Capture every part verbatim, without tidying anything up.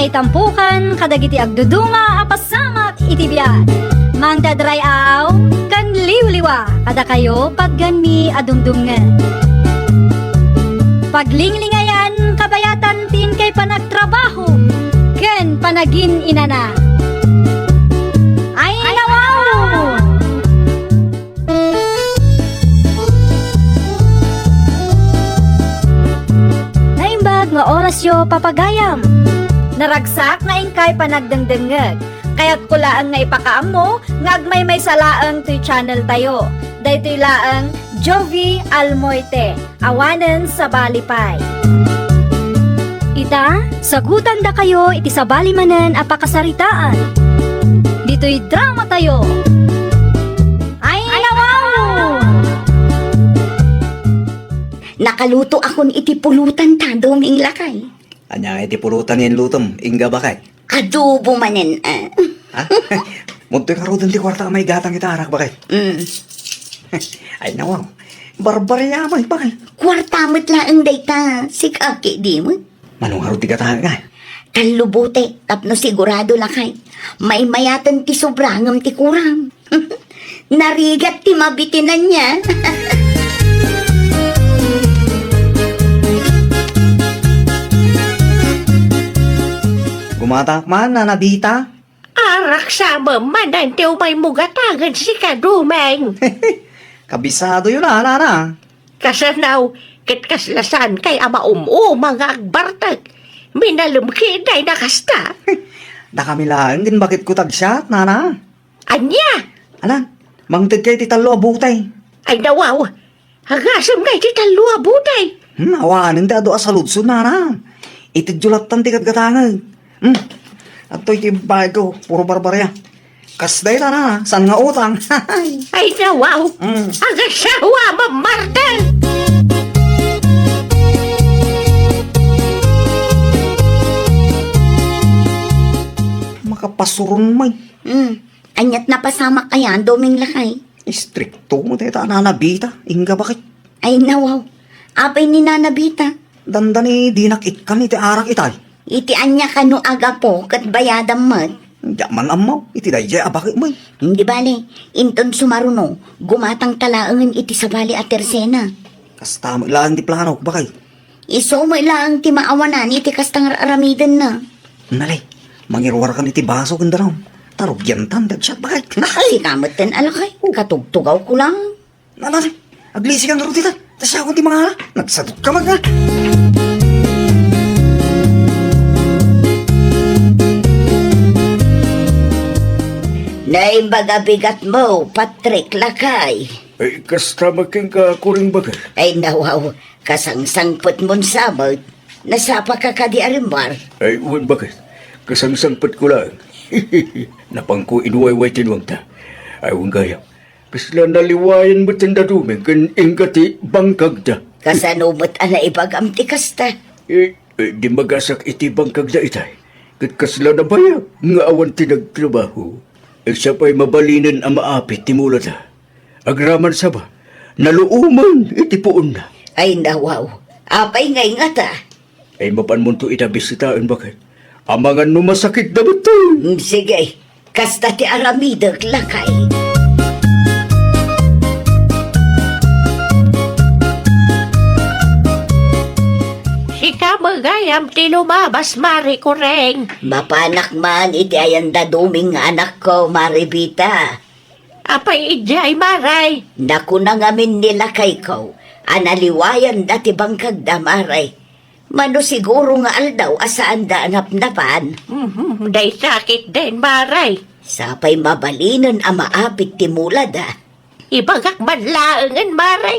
Ay tampukan kadagiti agduduma a pasamak iti biag. Mangted ray-aw ken liwliwa kadakayo patgenmi a dumdumngeg. Paglinglingayan kabayatan ti inkay panagtrabaho ken panagin-inana. Ay, nawaw! Naimbag nga orasyo, papagayam. Naragsak nga inkay panagdengdengngeg. Kayatko laeng nga ipakaammo nga agmaymaysa laeng toy channel tayo. Daytoy laeng Jovie Almoite. Awanen sabali pay. Ita, sagutandakayo iti sabali manen a pakasaritaan. Ditoy drama tayo. Ay, nawaw! Nakaluto akon iti pulutan ta, Doming lakay. Ania nga iti pulutan nga inlutom, Inga, baket? Adobo manen, ah. Ha? Muntoy ngaruden ti kuarta a maigatang ita arak, baket. Mm. Ay, nawaw. Barbaria met, baket. Kuarta met laeng dayta, sika ketdi met. Mano ngarud ti gatangek, a? Tallo bote, tapno sigurado lakay. Maymayaten ti sobra ngem ti kuram. Narigat ti mabitinanna. Gumatangek man, Nana Bita. Arak sa manen ti umaymo gatangen sika, Doming. Kabisadoyo la, Nana. Kasano, ket kasla saankay a maum-uma nga agbartek. Minalem ketdi a kasta. Dakami laeng ken baketko ti agsiak, Nana. Ania? Alan, mangtedka iti tallo a butay. Ay, nawaw. Agasemka iti tallo a butay. Hmm, awanen ti adu a saludsod, Nana. Itedyo lattan ti gatgatangek. Hmm. Adtoy ti babayko, puro barbaria. Kas dayta, Nana, saan nga utang? Ay, nawaw. Hmm. Agasawa, Ma'am Marta. Makapasuron man. Hmm. Aniat napasamak ayan, Doming lakay? Istrikto met dayta a Nana Bita, Inga, baket. Ay, nawaw. Apay ni Nana Bita? Dandani dinak ikkan iti arak itay. Iti ania kano a gapu ket bayadam met? Diak man ammo, iti daydiay a baket met. Di bale, inton sumaruno, gumatangta laengen iti sabali a tersena. Kasta met laeng ti planok, baket. Isu met laeng ti maawanan iti kasta nga ar-aramidenna. Nalay, mangiruarkan iti baso ken danum. Ta rugiantan ti agsiak, baket. Sika metten a lakay, katugtugawko laeng. Nalay, aglisikan ngarud ita. Ta siakon ti mangala. Nagsadutka met, a. Naimbag a bigatmo, Patrick, lakay. Ay, kasta met kenka, Kuring, baket. Ay, nawaw, kasangsangpetmon sa met. Nasapaka kadi a rimmuar? Ay, wen, baket. Kasangsangpetko laeng. Napanko inuwayway ti nuangta. Ay, wen gayam. Kasla naliwayan metten da Doming ken Inga ti bangkagda. Kasano met a naibagam ti kasta? Eh, eh, dimmagasak iti bangkagda itay. Ket kasla nabayag nga awan ti nagtrabaho. Ket siak pay mabalinen a maapit ti mulada. Agraman saba, naluomen iti puonna. Ay, nawaw. Apay ngay ngata? Ay, mapanmonto ida bisitaen, baket. Amangan no masakitda metten. Mm, sige. Kasta ti aramidek, lakay. Sika met gayam ti lumabas, Mari Kuring. Mapanak man iti ayan da Doming nga anakko, Mari Bita. Apay idiay, Mari? Nakuna ngamin ni lakayko a naliwayanda ti bangkagda, Mari. Mano siguro nga aldaw a saanda a napnapan. Mhm, dayta ketdin, Mari. Sapay mabalinen a maapit ti mulada. Ibagak man laengen, Mari.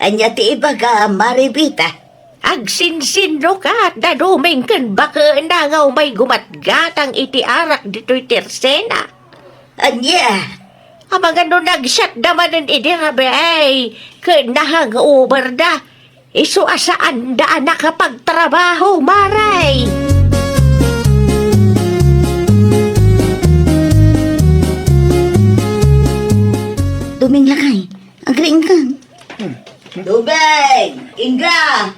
Ania ti ibaga, Mari Bita? Agsinsinnukat da Doming ken bakena nga umay gumatgatang iti arak ditoy tersena. Ania? Amangan no nagsiatda manen idi rabii ket nahangoverda. Isu a saanda a nakapagtrabaho, Mari. Doming, lakay, agriingkan. Doming! Inga!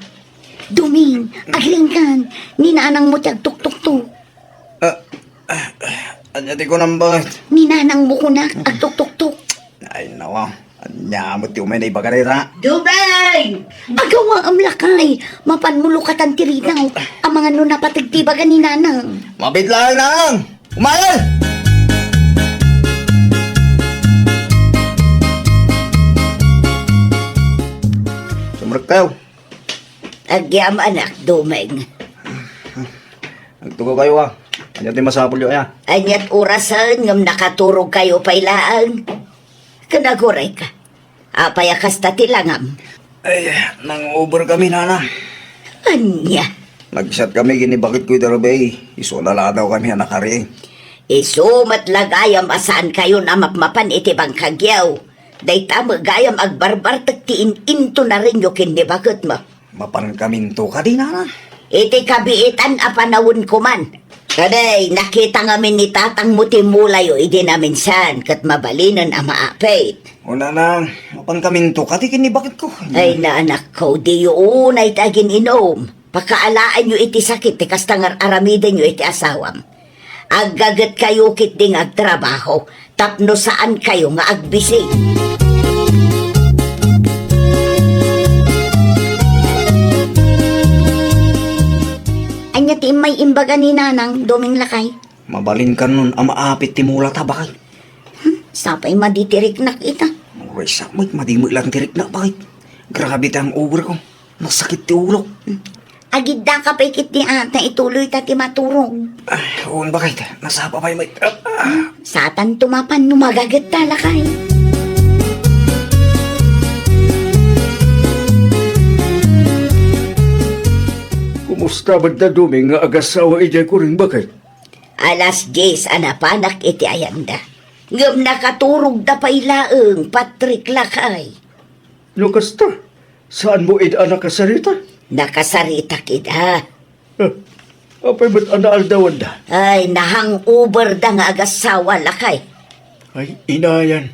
Doming, agriingkan. Ni nanangmo ti agtuktuktok. Ania ti kunam, Baket? Ni nanang mo kunak, agtuktuktok. Ay, nawa. Ania met ti umay naibaga dayta? Dumeng! Agawaam, lakay. Mapan mo lukatan ti rigaw. Amangan no napateg ti ibaga ni nanang. Mabit laeng, nanang! Umaray! Sumrekkayo. Agyamanak, Dumeng. Agtugaw kayo, a. Ania ti masapulyo aya? Aniat orasen ngem nakaturog kayo pay laeng? Ken agurayka. Apay a kasta ti langam? Ay, nang-over kami, nana. Ania? Nag-chat kami ken ni baketko iti rabii. Isu a naladaw kami a nakariing. Isu met la gayam a saan kayon a mapmapan iti bangkagyo. Dayta met gayam agbarbartek ti in-intonarenyo ken ni baketmo. Mapankaminto kadi, nana? Iti kabiitan a panawenko man. Kadi, nakita ngamin ni tatangmo ti mulayo idi naminsan ket mabalinen a maapit. O, nana, mapankaminto kadi ken ni baketko. Ay, nanakko, diyo unay ti agin-inom. Pakaalaenyo iti sakit ti kasta nga ar-aramidenyo iti asawam. Aggagetkayo ketdi nga agtrabaho tapno saankayo nga agbisi. Ania ti immay imbaga ni nanang, Doming, lakay? Mabalin kanon a maapit ti mulata, bakay. Hmm, sapay madi ti riknak ita. Uray, sapay madi met lang ti riknak, bakay. Grabe ti hangover ko. Nasakit ti ulok. Agiddaka pay ketdi a ta ituloyta ti maturog. Ay, wen, bakay, nasapa pay met. Ah, ah. Satan tumapan no magagetta, lakay. Kumusta met da Doming nga agasawa idiay kuring, bakay? Alas dies a napanak iti ayanda. Ngem nakaturogda pay laeng, Patrick, lakay. No kasta, saanmo ida a nakasarita? Nakasaritak ida. Ah, apay met a naaldawanda? Ay, nahangoverda nga agasawa, lakay. Ay, inayan.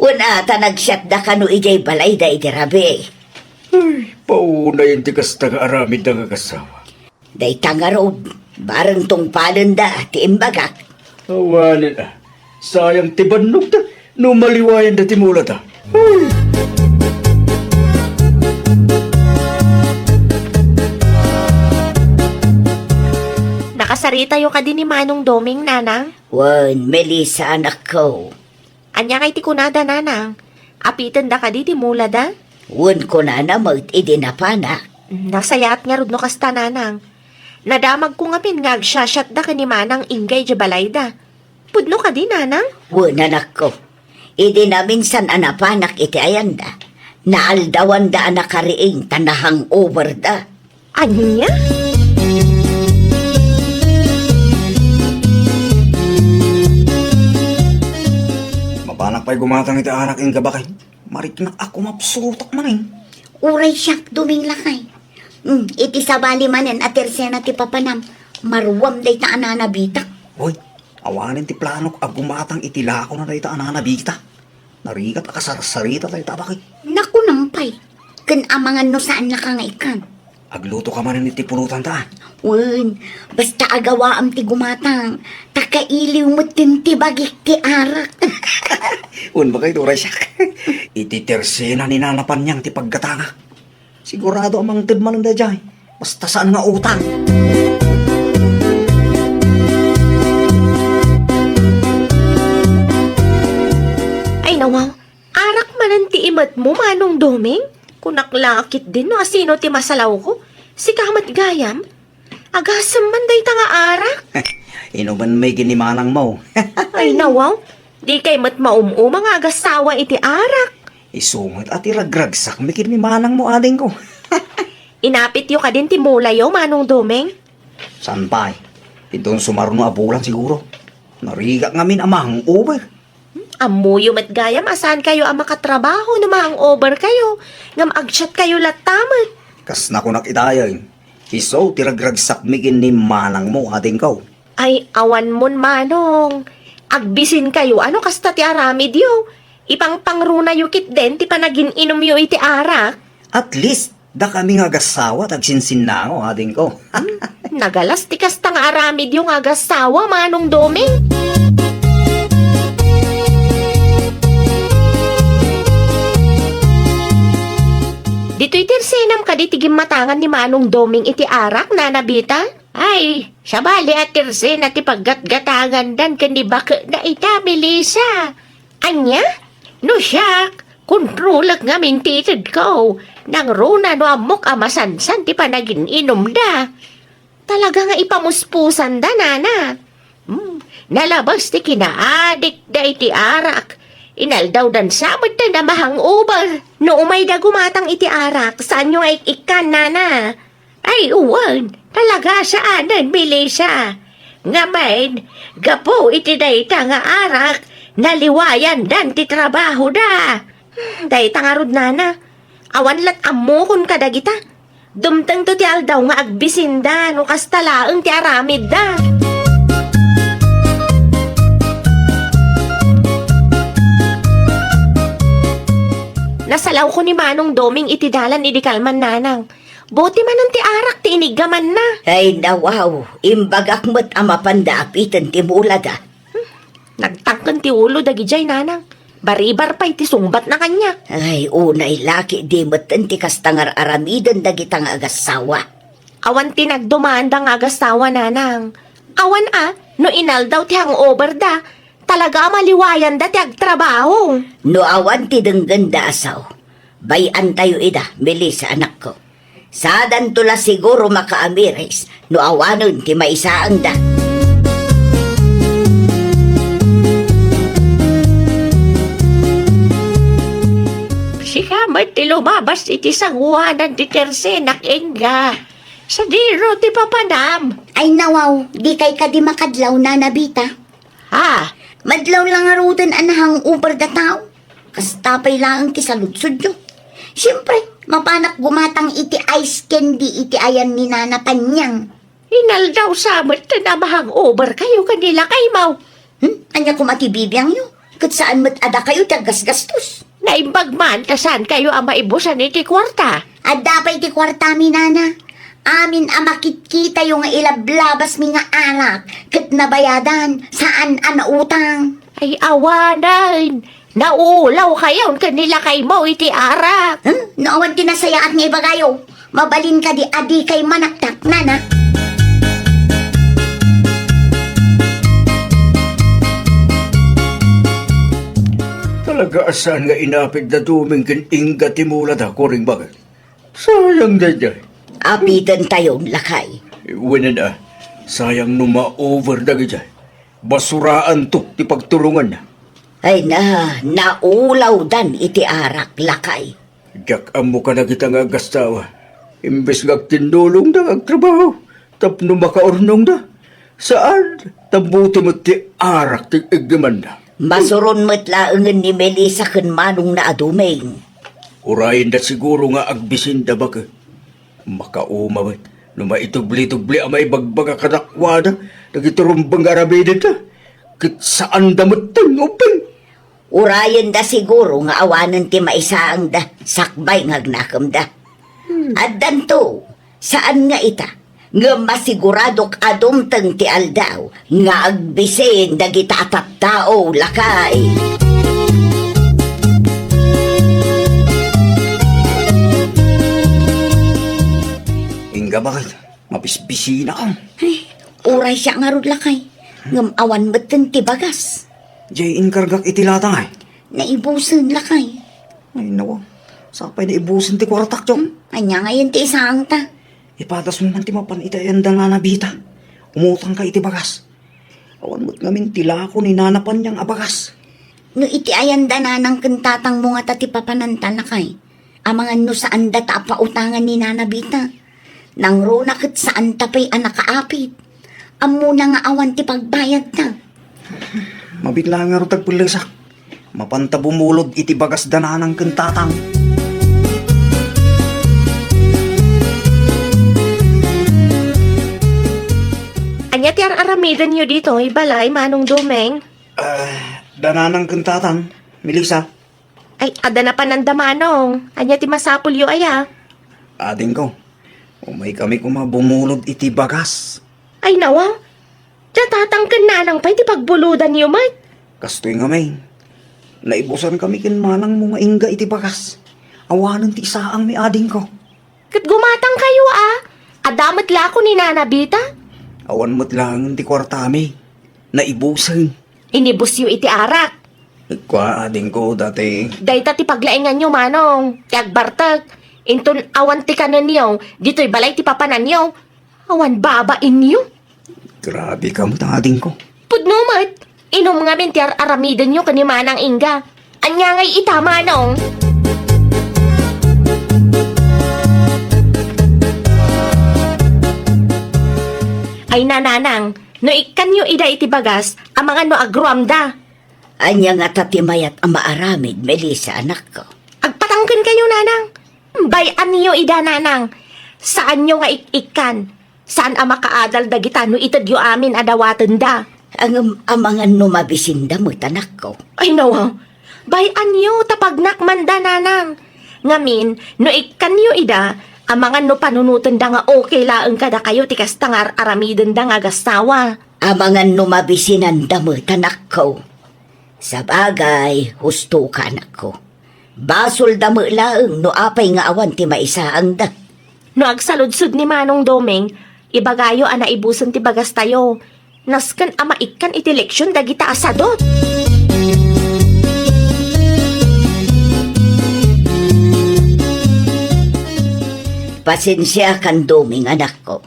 Wen a ta nag-chatda kano idiay balayda iti rabii. Ay, paunayen ti kasta nga aramidda nga agasawa. Dayta ngarud, bareng tungpalenda ti imbagak. Awanen a, sayang ti bannogta no maliwayanda ti mulata. Ay! Nakasaritayo kadi ni Manong Doming, Nanang? Wen, Melissa, anakko. Ania ngay ti kunada, Nanang? Apitenda kadi ti mulada? Wen, kunana met idi napanak. Mm, nasayaat ngarud no kasta, Nanang. Nadamagko ngamin nga agsiasiatda ken ni Manang Inggay idiay balayda. Pudno kadi, Nanang? Wen, anakko. Idi naminsan a napanak iti ayanda, naaldawanda a nakariing ta nahangoverda. Ania? Mapanak pay gumatang iti arak, inka, bakay. Mariknak a kumapsutak manen. Uray siak, Doming, lakay. Hmm, iti sabali manen a tersena ti papanam, maruam dayta a nanabitak. Hoy, awanen ti planok a gumatang iti lakona dayta a nanabitak. Narigat a kasarsarita dayta, bakay. Nakunam pay. Ken amangan no saannaka nga ikkan. Agluto ka manen iti pulotanta. Wen, basta agawaam ti gumatang, ta kailiw met ti bagik ti arak. Wen, bakay, uray siak. Iti tersena ni Nana Panyang ti paggatangak. Sigurado a mangted manen daydiay. Basta saan nga utang. Ay, nawaw. Arak manen ti imetmo, Manong Doming? Kunak la ketdin no asino ti masalawko. Sika met gayam. Agasem man dayta nga arak. Inumen mi ken ni manangmo. Ay, nawaw. Dikay met maum-uma nga agasawa iti arak. Isu met a ti ragragsak mi ken ni manangmo, adingko. Inapityo kadin ti mulayo, Manong Doming? Saan pay? Inton sumaruno a bulan siguro. Narigat ngamin a ma-hangover. Hmm, ammoyo met gayam a saankayo a makatrabaho no ma-hangover kayo, ngem agsiatkayo latta met. Kas nakunak itayen, isu ti ragragsak mi ken ni manangmo, adingko. Ay, awan mon, Manong. Agbisinkayo, ano kasta ti aramidyo? Ipangpangrunayo ketdin ti panagin-inumyo iti arak. At least, Dakami nga agassawa ti agsinsinnango, adingko. Hmm, nagalas ti kasta nga aramidyo nga agassawa, Manong Doming. Ditoy ti arsenam kadi ti gimmatangan ni Manong Doming iti arak, Nana Bita? Ay, sabali a ti arsena ti paggatgatangandan ken ni baketna ita, Melissa. Ania? No siak, kontrolek ngamin ti itedko. Nangruna no ammok a masansan ti panagin-inumda. Talaga nga ipamuspusanda, Nana. Hmm, nalabas ti kinaadikda iti arak. Inaldawdan sa met a mahangover. No umayda gumatang iti arak, saanyo nga ik-ikkan, Nana? Ay, wen, talaga saanen, Melissa. Ngamin, gapu iti dayta nga arak, naliwayandan ti trabahoda. Hmm, dayta ngarud, Nana. Awan lat ammokon kadagita. Dumtengto ti aldaw nga agbisinda no kasta laeng ti aramidda. Nasalawko ni Manong Doming iti dalan idi kalman, Nanang. Buti manen ti arak ti iniggamanna. Ay, nawaw, imbagak met a mapanda apiten ti mulada. Hmm, nagtangken ti ulo dagidiay, Nanang. Baribar pay ti sungbatna kaniak. Ay, unay laki, di metten ti kasta nga ar-aramiden dagita nga agassawa. Awan ti nagdumanda nga agassawa, Nanang. Awan a, no inaldaw ti hangover da, talaga a maliwayanda ti agtrabaho. No awan ti denggenda a sao, bay-antayo ida, Melissa, anakko. Sadanto la siguro makaamiris no awanen ti maisaangda. Sika met ti lumabas iti sanguanan ti tersenak, Inga. Sadino ti papanam? Ay, nawaw, dikay kadi makadlaw, Nana Bita? Ha? Madlaw la ngaruden a nahangover da tao. Kasta pay laeng ti saludsodyo. Siempre, mapanak gumatang iti ice candy iti ayan ni Nana Panyang. Inaldaw sa met a mahangover kayo ken ni lakaymo. Hmm? Ania koma ti bibiangyo? Ket saan met a dakayo ti aggasgastos. Naimbag man ta saan kayo a maibusan iti kuarta. Adda pay ti kuartami, Nana. Amin a makitkitayo nga ilablabasmi nga arak ket nabayadan, saan a nautang. Ay, awanen. Naulaw kayon ken ni lakaymo iti arak. Hmm? No awan ti nasayaat nga ibagayo, mabalin kadi a dikay manaktak, Nana? Talaga a saan nga inapit da Doming ken Inga ti mulada, Kuring Baket. Sayang daydiay. Apitentayon, lakay. Wen a, sayang no ma-over dagidiay. Basuraanto ti pagtulonganna. Ay na, naulawdan iti arak, lakay. Diak ammo kadagita nga agassawa. Imbes nga agtinnulongda nga agtrabaho tapno makaurnongda, saan, ta buti met ti arak ti iggamanna. Masuron met laengen ni Melissa ken manongna a Doming. Urayenda siguro nga agbisinda, baket. Makauma met no maitubli-tubli a maibagbaga kadakuada dagiti rumbeng nga aramidenda, ket saanda metten nga ubbing. Urayenda siguro nga awanen ti maisaangda sakbay nga agnakemda. Hmm. Addanto, saan nga ita, ngem masiguradok a dumteng ti aldaw nga agbisin dagita a tattao, lakay. Inggabay, mabisbisinakon. Ay, uray siak ngarud, lakay. Ngem awan metten ti bagas. Jay, inkargak iti latang, ay. Naibusen, lakay. Ay, nawa. Sapay naibusen ti kuartak, Chong. Hmm? Ania ngayen ti isaangta? Ipatasmo man ti mapan iti ayanda Nana Bita. Umutangka iti bagas. Awan met ngamin ti lako ni Nana Panyang a bagas. No iti ayanda nanang ken tatangmo ngata ti papananta, lakay. Amangan no saandata a pautangan ni Nana Bita. Nangruna ket saanta pay a nakaapit. Ammona nga awan ti pagbayadta. Mabiit laeng ngarud ti agpellesak. Mapanta bumulod iti bagas da nanang ken tatang. Ania ti ar-aramidenyo ditoy balay, Manong Doming? Ah, da nanang ken tatang, Melissa. Ay, adda napananda, Manong. Ania ti masapulyo aya? Adingko, umaykami koma bumulod iti bagas. Ay, nawa, da tatang ken nanang pay ti pagbulodanyo met. Kastoy ngamin, naibusankami ken manangmo nga ingga iti bagas. Awanen ti isaangmi, adingko. Ket gumatangkayo a. Adda met la ko ni Nana Bita. Awan met laengen ti kuartami. Naibusen. Inibusyo iti arak. Kua, adingko, dati. Dayta ti paglainganyo, manong. Ti agbartek. Inton awan ti kanenyo, ditoy balay ti papananyo. Awan babainyo. Grabe ka met, adingko. Pudno met. Inum ngamin ti ar-aramidenyo ken ni Manang Inga. Ania ngay ita, manong? Ay, nananang, no ikkanyo ida iti bagas, amangan no agruamda. Ania ngata ti mayat a maaramid, Melissa, anakko? Agpatangken kayo, nanang. Bay-anyo ida, nanang. Saanyo nga ik-ikkan. Saan a makaadal dagita no itedyo amin a dawatenda. Ngem amangan no mabisinda met, anakko. Ay, nawa. Bay-anyo, ta pagnakmanda, nanang. Ngamin, no ikkanyo ida, amangan no panunotenda nga okay laeng kadakayo ti kasta nga ar-aramidenda nga agassawa. Amangan no mabisinanda met, anakko. Sabagay, husto ka, anakko. Basolda met laeng no apay nga awan ti maisaangda. No agsaludsod ni Manong Doming, ibagayo a naibusen ti bagastayo. Nasken a maikkan iti leksion dagita a sadut. Pasensiakan, Doming, anakko.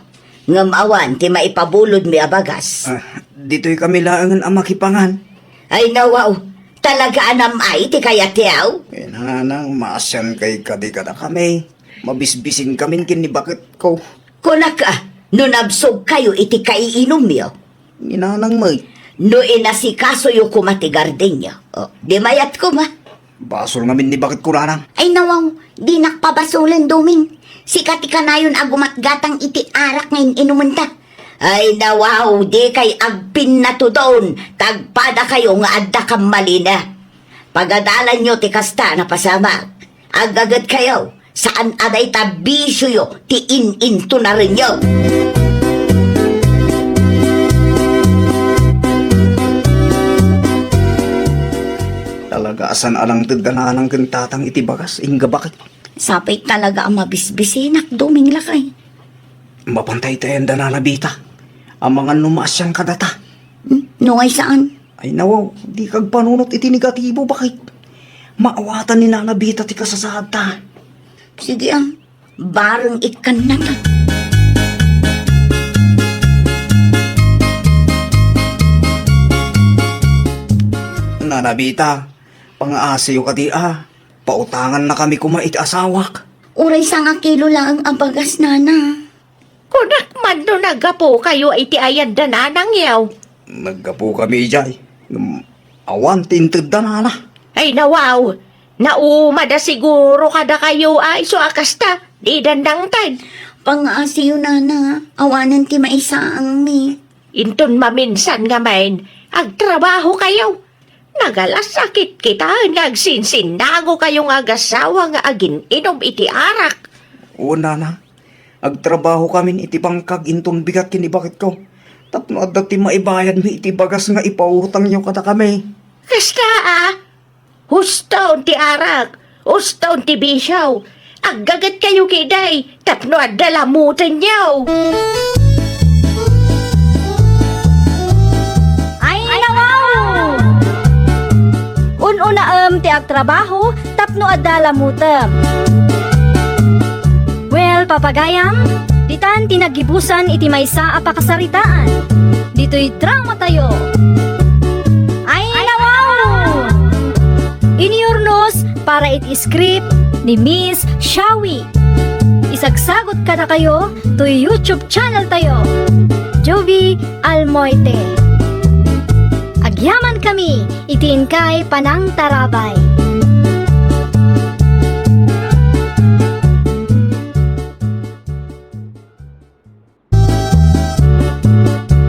Ngem awan ti maipabulodmi a bagas. Ah, ditoy kami laengen a makipangan. Ay, nawaw, talaga a nam-ay ti kayatyo? Eh, nanang, maasian kay kadi kadakami. Mabisbisin kamin ken ni baketko. Kunak a, no nabsog kayo iti kaiinumyo. Ni nanang met. No inasikasoyo koma ti gardenyo. O, di mayat koma. Basol ngamin ni baketko, nanang. Ay, nawaw, dinak pabasolen, Doming. Sika ti kanayon a gumatgatang iti arak nga in-inumenta. Ay, nawaw, dikay agpinnatudon, ta agpadakayo nga adda kammalina. Pagadalanyo ti kasta a napasamak. Aggagetkayo, saan a dayta bisioyo ti in-intunarenyo. Talaga a saan a nangted da nanang ken tatang iti bagas, ingga baketko. Sapay talaga a mabisbisinak, Doming lakay. Mapantay tayen da Nana Bita. Amangan no maasian kadata. Hmm? No ngay saan? Ay, nawaw, dika agpanunot iti negatibo, baket. Maawatan ni Nana Bita ti kasasaadta. Sige, ah. Bareng ikkannata. Nana Bita, pangaasiyo kadi a. Pautangannakami koma iti asawak. Uray sangakilo laeng a bagas, nana. Kunak man no naggapukayo iti ayanda nanangyo. Naggapukami idiay. Ngem awan ti intedda, nana. Ay, nawaw. Naumada siguro kadakayo a isu a kasta. Di dandangted. Pangaasiyo, nana. Awanen ti maisaangmi. Inton maminsan ngamin, agtrabahokayo. Nagalasakit kita nga agsinsinnagokayo nga agasawa nga agin-inom iti arak. Wen, nana, agtrabahokamin iti bangkag inton bigat ken ni baketko. Tapno adda ti maibayadmi iti bagas nga ipautangyo kadakami. Kasta a, huston ti arak. Uston ti bisio. Aggagetkayo ketdi tapno adda lamutenyo. Ay, nawaw! Un-unaem ti agtrabaho tapno adda lamutem. Well, papagayam, ditan ti naggibusan iti maysa a pakasaritaan. Ditoy dramatayo. Ay, nawaw! Inurnos para iti script ni Miss Shawi. Isagsagot kadakayo toy YouTube channel tayo, Jovie Almoite. Agyamankami iti inkay panangtarabay.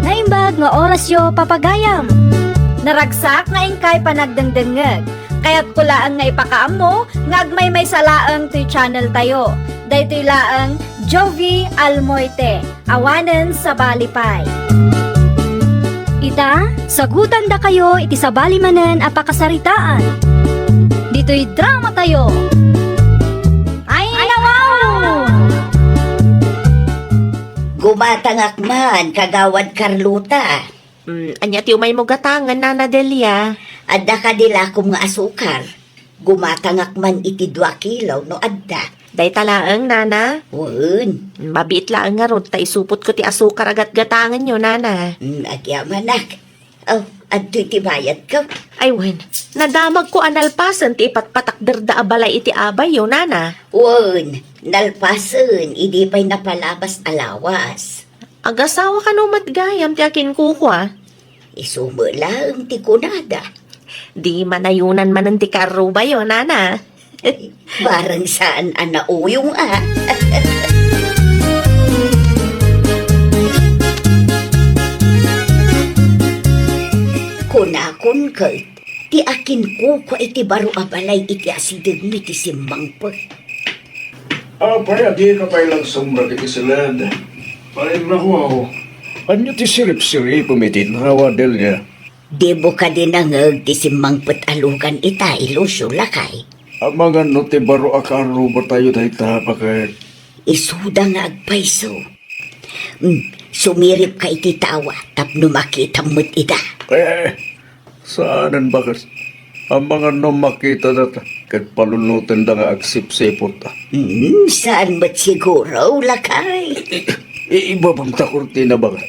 Naimbag nga orasyo, papagayam. Naragsak nga inkay panagdengdengngeg. Kayatko laeng nga ipakaammo nga agmaymaysa laeng toy channel tayo. Daytoy laeng Jovie Almoite, awanen sabali pay. Ita, sagutandakayo iti sabali manen a pakasaritaan. Ditoy drama tayo. Ay, nawaw! Gumatangak man, Kagawad Carlota. Mm, ania ti umaymo gatangen, Nana Delia? Adda kadi lakom nga asukar? Gumatangak man iti dua kilo no adda. Dayta laeng, Nana? Wen. Mabiit laeng ngarud ta isupotko ti asukar a gatgatangenyo, Nana. Mm, agyamanak. Oh, adtoy ti bayadko. Ay, wen. Nadamagko a nalpasen ti ipatpatakderda a balay iti abayyo, Nana. Wen, nalpasen, idi pay napalabas a lawas. Agasawa kano met gayam ti akinkukua? Isu met laeng ti kunada. Di manayunan manen ti kaarrubayo, Nana. Bareng saan a nauyong a. Kunakon ket, ti akinkukua iti baro a balay iti asidegmi ti simmangpet. Apay, adika pay lagsumrek iti siled? Ay, nawaw. Ania ti siripsiripem iti innawa, Delia? Dimo kadi nangngeg ti simmangpet a lugan ita, Lucio, lakay? Amangan no ti baro a kaarrubatayo dayta, baket? Isuda nga agpayso. Mm, sumiripka iti tawa tapno makitam met ida. Eh, saanen, baket. Amangan no makitada ta, ket palunotenda nga agsipsipot. Hmm, saan met siguro, lakay? I-, ibabam ta kurtina, baket.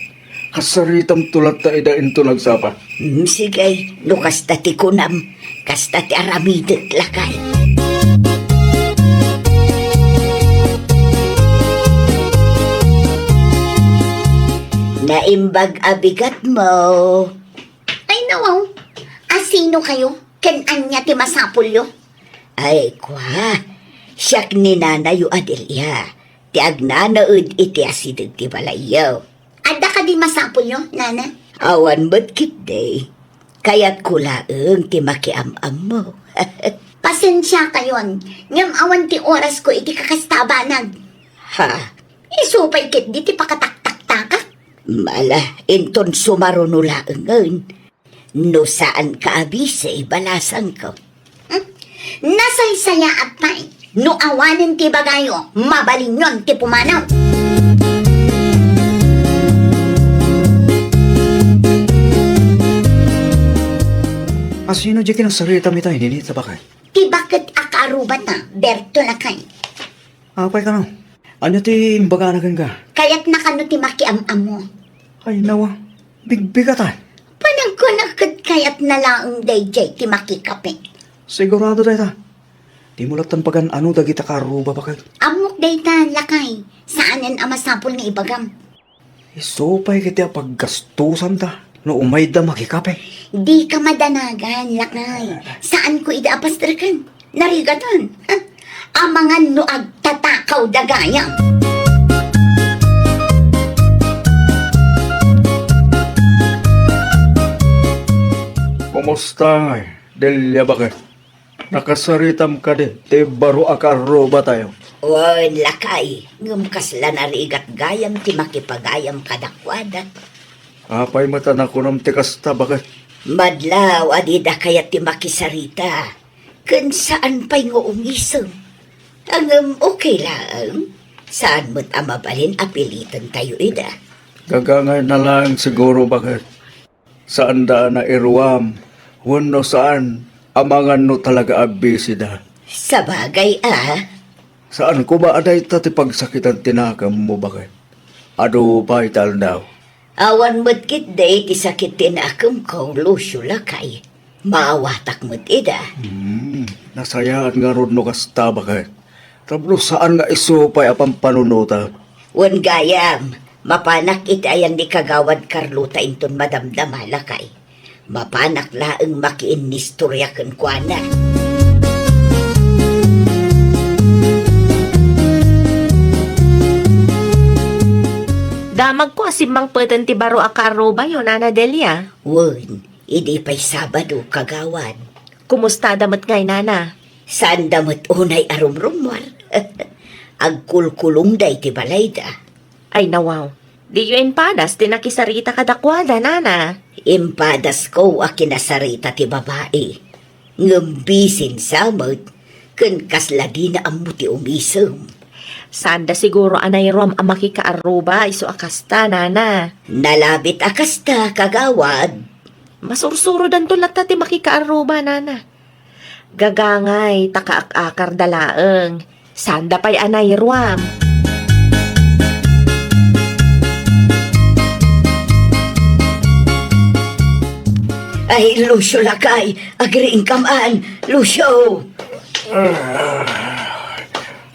Kasaritam to latta ida inton agsapa. Hmm, sige, no kasta ti kunam, kasta ti aramidek, lakay. Naimbag a bigat mo. Ay, nawaw. Asino kayo? Ken ania ti masapulyo? Ay, kua, siak ni nanayo a Delia, ti agnanaed iti asideg ti balayyo. Adda kadi masapulyo, nana? Awan met ketdi. Kayatko laeng ti makiam-ammo. Pasensia kayon, ngem awan ti orasko iti kakasta a banag. Ha? Isu pay ketdi ti pakataktaktakak. Mala, inton sumaruno laengen. No saanka a bisi, balasangko. Hmm? Nasaysayaat pay. No awanen ti ibagayo, mabalinyon ti pumanaw. Asino diay kinasaritam ita, Ninita, baket? Ti baket a kaarrubata, Berto, lakay. Apay kano? Ania ti imbagana kenka? Kayatna kano ti makiam-ammo? Ay, nawa. Bigbigatan. Panagkunak ket kayatna laeng daydiay ti makikape. Sigurado dayta. Dimo lattan pagan-ano dagita kaarruba, baket. Ammok dayta, lakay. Saanen a masapul nga ibagam. Isu pay ket ti a paggastusanta no umayda makikape. Dika madanagan, lakay. Saanko ida a pastreken. Narigatan. Ha? Amangan no agtatakaw dagayam. Kumusta ngay, Delia, baket? Nakasaritam kadi ti baro a kaarrubatayo? Wen, lakay, ngem kasla narigat gayam ti makipagayam kadakuada. Apay met a nakunam ti kasta, baket? Madlaw a dida kayat ti makisarita, ken saan pay nga ungisem. Ngem okay laeng, saan met a mabalin a pilitentayo ida. Gagangayna laeng siguro, baket. Saanda a nairuam, wenno saan, amangan no talaga a bisida. Sabagay a. Saan koma a dayta ti pagsakitan ti nakemmo, baket? Adu pay ti aldaw. Awan met ketdi ti sakit ti nakemko, Lucio, lakay. Maawatak met ida. Hmm, nasayaat ngarud no kasta, baket. Tapno saan nga isu pay a pampanunotak. Wen gayam, mapanak iti ayan ni Kagawad Carlota inton madamdama, lakay. Mapanak laeng makiinnistoria kenkuana. Damagko a simmangpeten ti baro a kaarrubayo, Nana Delia. Wen, idi pay Sabado, Kagawad. Kumustada met ngay, nana? Saanda met unay a rumrummuar. Agkulkulongda iti balayda. Ay, nawaw. Diyo impadas ti nakisarita kadakuada, nana? Impadasko a kinasarita ti babai. Ngem bisin sa met, ken kasla dina ammo ti umisem. Saanda siguro a nairuam a makikaarruba isu a kasta, nana. Nalabit a kasta, kagawad. Masursurodanto latta ti makikaarruba, nana. Gagangay, ta kaak-akarda laeng. Saanda pay a nairuam. Ay, Lucio lakay, agriingka man, Lucio.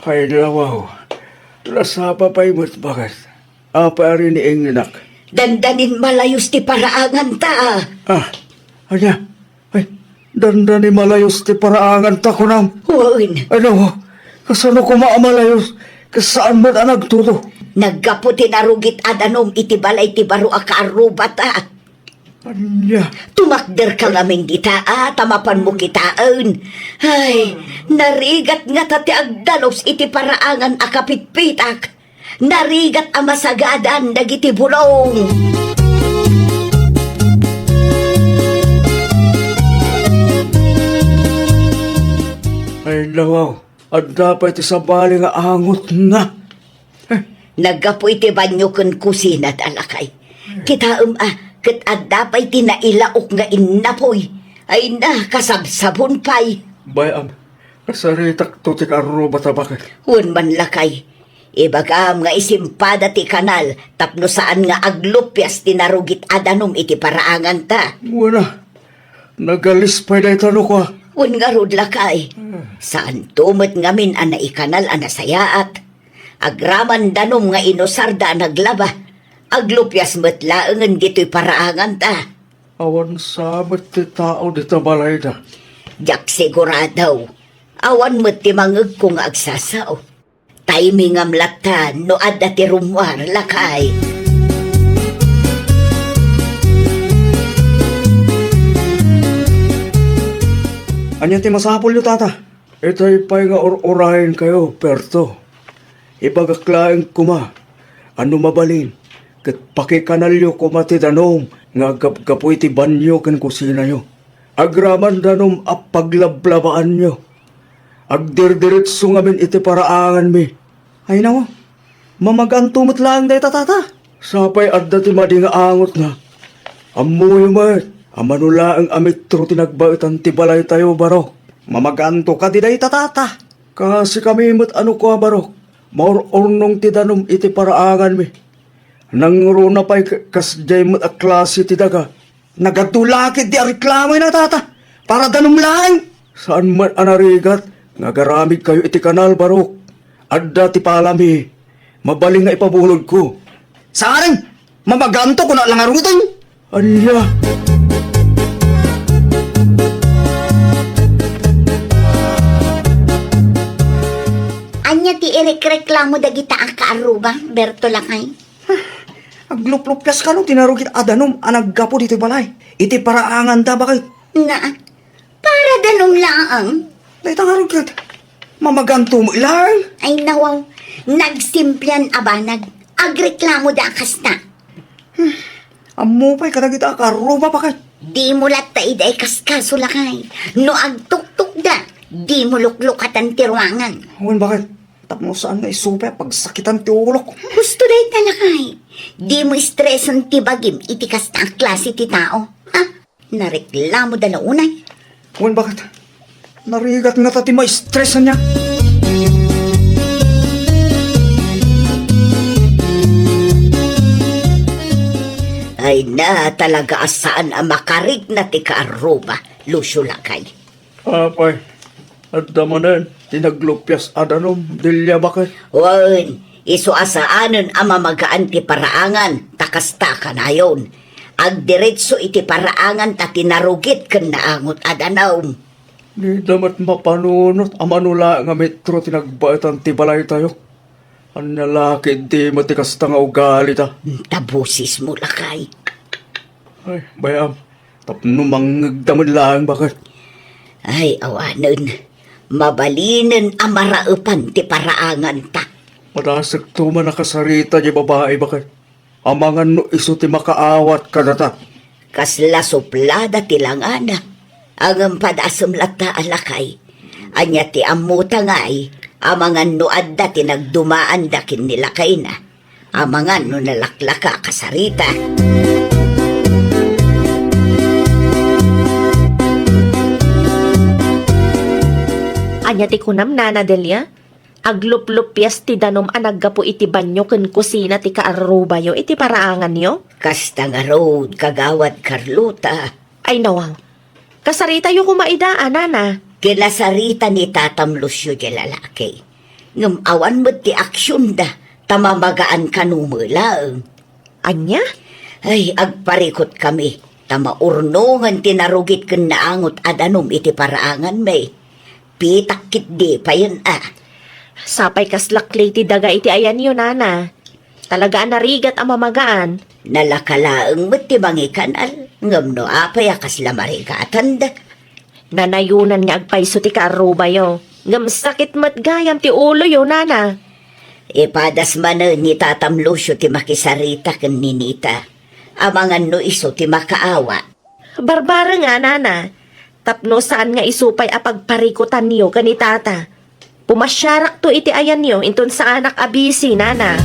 Ay, lawaw. Nasapa pay met baket. Apay a riniingnak? Dandanin malayos ti paraanganta. Ah, ania? Ay, dandani malayos ti paraanganta, kunam? Wen. Ano? Kasano koma a malayos? Kas saan met a nagtudo? Naggapu ti narugit a danum iti balay ti baro a kaarrubata. Ania? Tumakderka ngamin dita, a, ta mapanmo kitaen. Ay, narigat ngata ti agdalus iti paraangan a kapitpitak. Narigat a masagadan dagiti bulong. Ay, lawaw, adda pay ti sabali nga angotna. Naggapu iti banio ken kusina da lakay. Kitaem a, ket adda pay ti nailaok nga innapoy. Ay na, kasabsabon pay. Bay-am, kasaritakto ti kaarrubata baket. Wen man lakay. Ibagam nga isimpada ti kanal tapno saan nga aglupias ti narugit a danum iti paraanganta. Wen a, nagalis pay dayta no kua. Wen ngarud lakay. Saanto met ngamin a naikanal a nasayaat. Agraman danum nga inusarda a naglaba. Aglupias met laengen ditoy paraanganta. Awan sa met ti tao dita balayda. Diak sigurado. Awan met ti mangegko nga agsasao. Timingam latta no adda ti rummuar, lakay. Ania ti masapulyo, tata? Itay pay nga ur-urayenkayo, Berto. Ibagak laeng koma a no mabalin, ket pakikanalyo koma ti danum nga aggapgapu iti banio ken kusinayo. Agraman danum a paglablabaanyo. Agdirdiretso ngamin iti paraanganmi. Ay, nawa, mamaganto met laeng dayta, tata. Sapay adda ti madi nga angotna. Ammoyo met a mano laeng a metro ti nagbaetan ti balaytayo, Barok. Mamaganto kadi dayta, tata? Kasikami met a no kua, Barok, maur-urnong ti danum iti paraanganmi. Nangruna pay ka-, kasdiay met a klase ti daga. Nagadu la ketdi a reklamoyna, tata, para danum laeng. Saan met a narigat nga agaramidkayo iti kanal, Barok. Adda ti palami. Mabalin nga ipabulodko. Saan? Mamaganto, kuna la ngaruden. Ania? Ania ti irekreklamo dagita a kaarruba, Berto lakay? Agluplupias kano ti narugit a danum a naggapu ditoy balay iti paraanganta, baket. Na, para danum laeng? Dayta ngarud ket mamaganto met laeng. Ay, nawaw, nagsimplian a banag. Agreklamo da a kasta. Ammo pay kadagita a kaarruba, baket. Dimo latta idi ikaskaso, lakay. No agtuktukda, dimo luklukatan ti ruangan. Wen, baket. Tapno saan nga isu pay a pagsakitan ti ulok. Husto dayta, lakay. Dimo stresen ti bagim iti kasta a klase ti tao. Ha? Nareklamo da la unay. Wen, baket? Narigat ngata ti ma-stress ania. Ay na, talaga a saan a makarikna ti kaarruba, Lucio lakay. Apay, adda manen ti naglupias a danum, Delia, baket? Wen, isu a saanen a mamagaan ti paraangan, ta kasta kanayon. Agdiretso iti paraangan ta ti narugit ken naangot a danum. Dida met mapanunot a mano laeng a metro ti nagbaetan ti balaytayo. Ania la ketdi met ti kasta nga ugalida? Ta bosesmo, lakay. Ay, bay-am, tapno mangngegda met laeng, baket. Ay, awanen. Mabalinen a maraepan ti paraanganta. Madasekto man a kasarita diay babai, baket. Amangan no isu ti makaawat kadata. Kasla suplada ti langana. Ngem padasem latta a lakay. Ania ti ammota ngay, amangan no adda ti nagdumaanda ken ni lakayna. Amangan no nalaklaka a kasarita. Ania ti kunam, Nana Delia? Agluplupias ti danum a naggapu iti banio ken kusina ti kaarrubayo iti paraanganyo? Kasta ngarud, Kagawad Carlota. Ay, nawaw. Kasaritayo koma ida, a, nana. Kinasarita ni Tatam Lucio diay lalaki. Ngem awan met ti aksionda, ta mamagaan kano met laeng. Ania? Ay, agparikutkami, ta maurnongen ti narugit ken naangot a danum iti paraanganmi. Pitak ketdi payen a. Sapay kas lakli ti daga iti ayanyo, nana. Talaga a narigat a mamagaan. Nalaka laeng met ti mangikanal, ngem no apay a kasla marigatanda? Nanayonan nga agpayso ti kaarrubayo, ngem sakit met gayam ti uloyo, nana. Ipadas manen ni Tatam Lucio ti makisarita ken ni Nita. Amangan no isu ti makaawa. Barbareng a, nana, tapno saan nga isu pay a pagparikutanyo ken ni tata. Pumasiarakto iti ayanyo inton saanak a bisi, nana.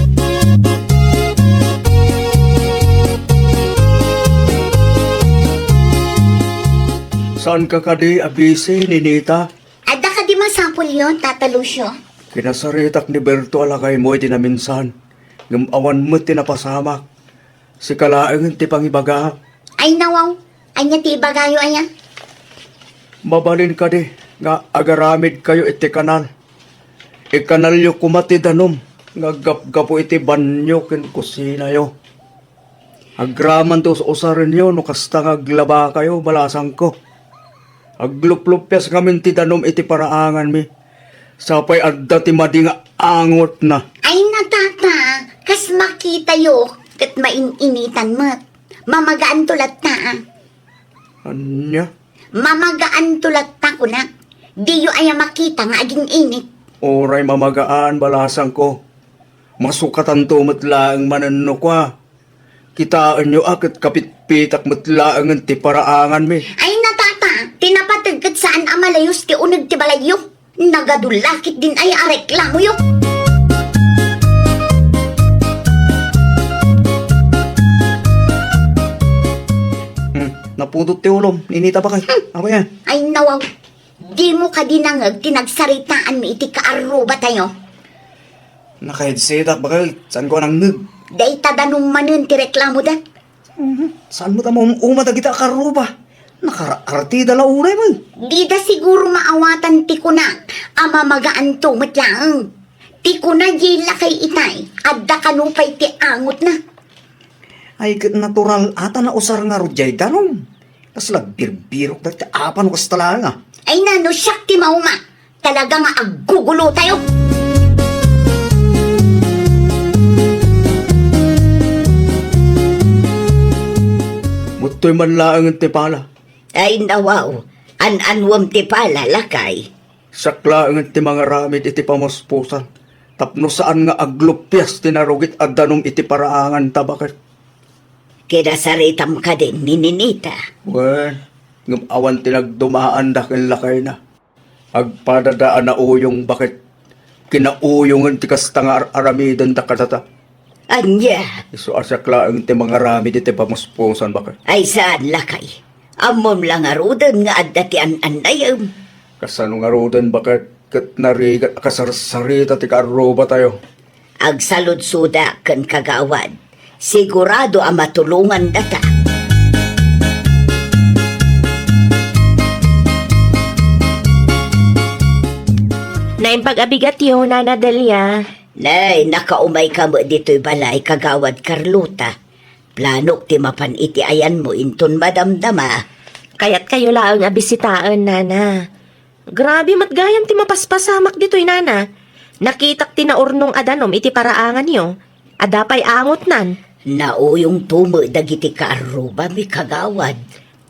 Saanka kadi a bisi, Ninita? Adda kadi masapulyo, Tata Lucio? Kinasaritak ni Berto a lakaymo iti naminsan, ngem awan met ti napasamak. Sika laengen ti pangibagaak. Ay, nawaw. Ania ti ibagayo aya? Mabalin kadi nga agaramidkayo iti kanal? Ikanalyo koma ti danum nga aggapgapu iti banio ken kusinayo. Agraman ti us-usarenyo no kasta nga aglabakayo, balasangko. Agluplupias ngamin ti danum iti paraanganmi. Sapay adda ti madi nga angotna. Ay, natata, kas makitayo, ket main-initan met. Mamagaanto latta, a. Ania? Mamagaanto latta, kunak. Diyo aya makita nga agin-init? Uray mamagaan, balasangko. Masukatanto met laeng manen no kua. Kitaenyo a ket kapitpitak met laengen ti paraanganmi. Ay, natata, ti napateg ket saan a malayus ti uneg ti balayyo. Nagadu la ketdin aya a reklamoyo. Hmm, napudot ti ulom, Ninita, baket. Hmm. Apay a? Ay, nawaw. Dimo kadi nangngeg ti nagsaritaanmi iti kaarrubatayo? Naka-headsetak, baket. Saanko a nangngeg. Dayta danum manen ti reklamoda. Mhm. Saan met a maum-uma dagita a kaarruba? Nakaraartida la uray met. Dida siguro maawatan ti kunak a mamagaanto met laeng. Ti kuna diay lakay itay, adda kano pay ti angotna. Ay, ket natural a ta nausar ngarud diay danum. Kasla agbirbirok dagiti apano kasta laeng, a. Ay, nano, siak ti mauma. Talaga nga aggugulotayo. Muttoy man laengen ti pala. Ay, nawaw. An-anuem ti pala, lakay? Siak laengen ti mangaramid iti pamuspusan, tapno saan nga aglupias ti narugit a danum iti paraanganta, baket. Kinasaritam kadin ni Ninita? Wen, ngem awan ti nagdumaanda ken lakayna. Agpadada a nauyong, baket. Kinauyongen ti kasta nga ar-aramidenda kadata. Ania? Isu a siak laeng ti mangaramid iti pamuspusan, baket. Ay, saan, lakay. Ammom la ngaruden nga adda ti an-annayem. Kasano ngaruden, baket, ket narigat a kasarsarita ti kaarrubatayo? Agsaludsodak ken kagawad. Sigurado a matulongandata. Naimbag a bigatyo, Nana Delia. Nay, nakaumayka met ditoy balay, Kagawad Carlota. Planok ti mapan iti ayanmo inton madamdama. Kayatkayo laeng a bisitaen, Nana. Grabe met gayam ti mapaspasamak ditoy, Nana. Nakitak ti naurnong a danum iti paraanganyo. Adda pay angotnan. Nauyongto met dagiti kaarrubami, Kagawad.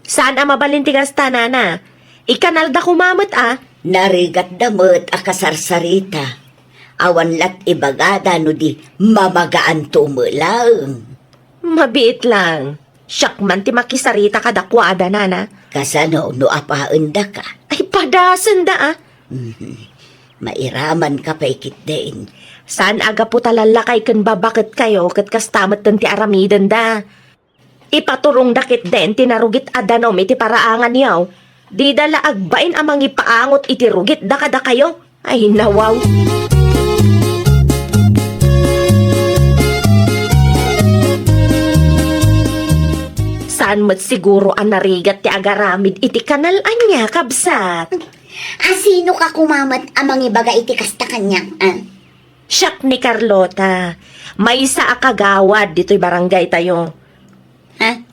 Saan a mabalin ti kasta, Nana. Ikanalda koma met a. Narigatda met a kasarsarita. Awan lat ibagada no di mamagaanto met laeng. Mabiit lang. Siak man ti makisarita kadakuada, nana. Kasano no apaendaka? Ay, padasenda a. Mhm. Mairamanka pay ketdin. Saan a gapu ta lallakay ken babaketkayo ket kasta metten ti aramidenda. Ipaturongda ketdin ti narugit a danum iti paraanganyo. Dida la agbain a mangipaangot iti rugitda kadakayo. Ay, nawaw. Saan met siguro a narigat ti agaramid iti kanal ania, kabsat? A, sinoka koma met a mangibaga iti kasta kaniak, a? Siak ni Carlota. Maysa a kagawad ditoy barangay tayo. Ha?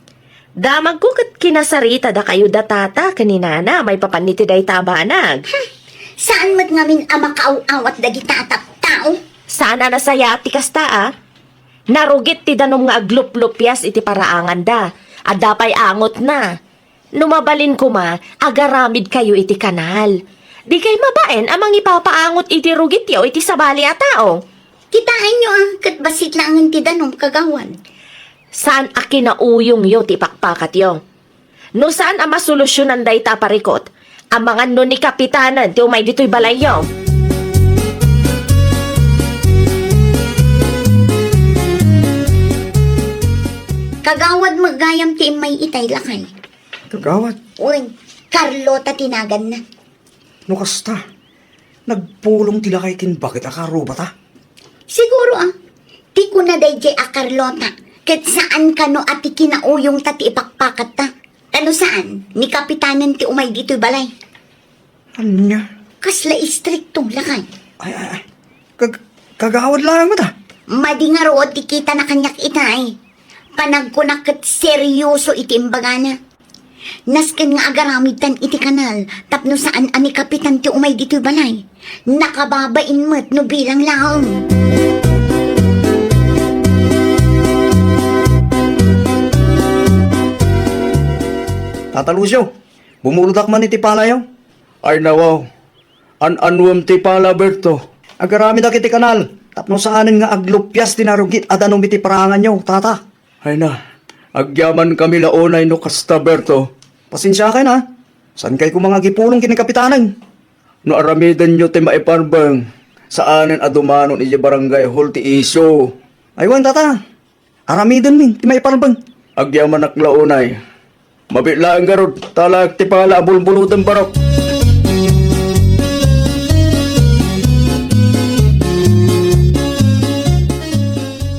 Damagko ket kinasarita dakayo da tata ken ni nana maipapan iti dayta a banag. Hmm. Saan met ngamin a makaaw-awat dagita a tattao? Saan a nasayaat ti kasta a? Narugit ti danum nga agluplupias iti paraanganda. Adda pay angotna. No mabalin koma, agaramidkayo iti kanal. Dikay mabain a mangipapaangot iti rugityo iti sabali a tao. Kitaenyo a, ket bassit laengen ti danum, kagawad. Saan a kinauyongyo ti ipakpakatyo. No saan a masolusionan dayta a parikut, amangan no ni Kapitanen ti umay ditoy balayyo. Kagawad met gayam ti immay itay, lakay. Kagawad? Wen, Carlota ti naganna. No kasta, nagpulong ti lakay ken baket a karubata? Siguro a. Ti kuna daydiay a Carlota, ket saan kano a ti kinauyongta ti ipakpakatta. Kano saan, ni Kapitanen ti umay ditoy balay. Ania? Kasla istrikto, lakay. Ay, ay, ay. Kag-, kagawad laeng met a. Madi ngarud ti kitana kaniak itay. Panagkunak ket serioso iti imbagana. Nasken nga agaramidtan iti kanal tapno saan a ni Kapitan ti umay ditoy balay. Nakababain met no bilang laeng. Tata Lucio, bumulodak man iti palayo. Ay, nawaw. An-anuem ti pala, Berto? Agaramidak iti kanal tapno saanen nga aglupias ti narugit a danum iti paraanganyo, tata. Ay na, agyamankami la unay no kasta, Berto. Pasensiakay na. Saankay koma nga agipulong ken ni Kapitanen. No aramidenyo ti maiparbeng, saanen a dumanon idiay barangay hall ti isyu. Ay wen, tata. Aramidenmi ti maiparbeng. Agyamanak la unay. Mabiit laeng garud, talaek ti pala a bulbuloden, barok.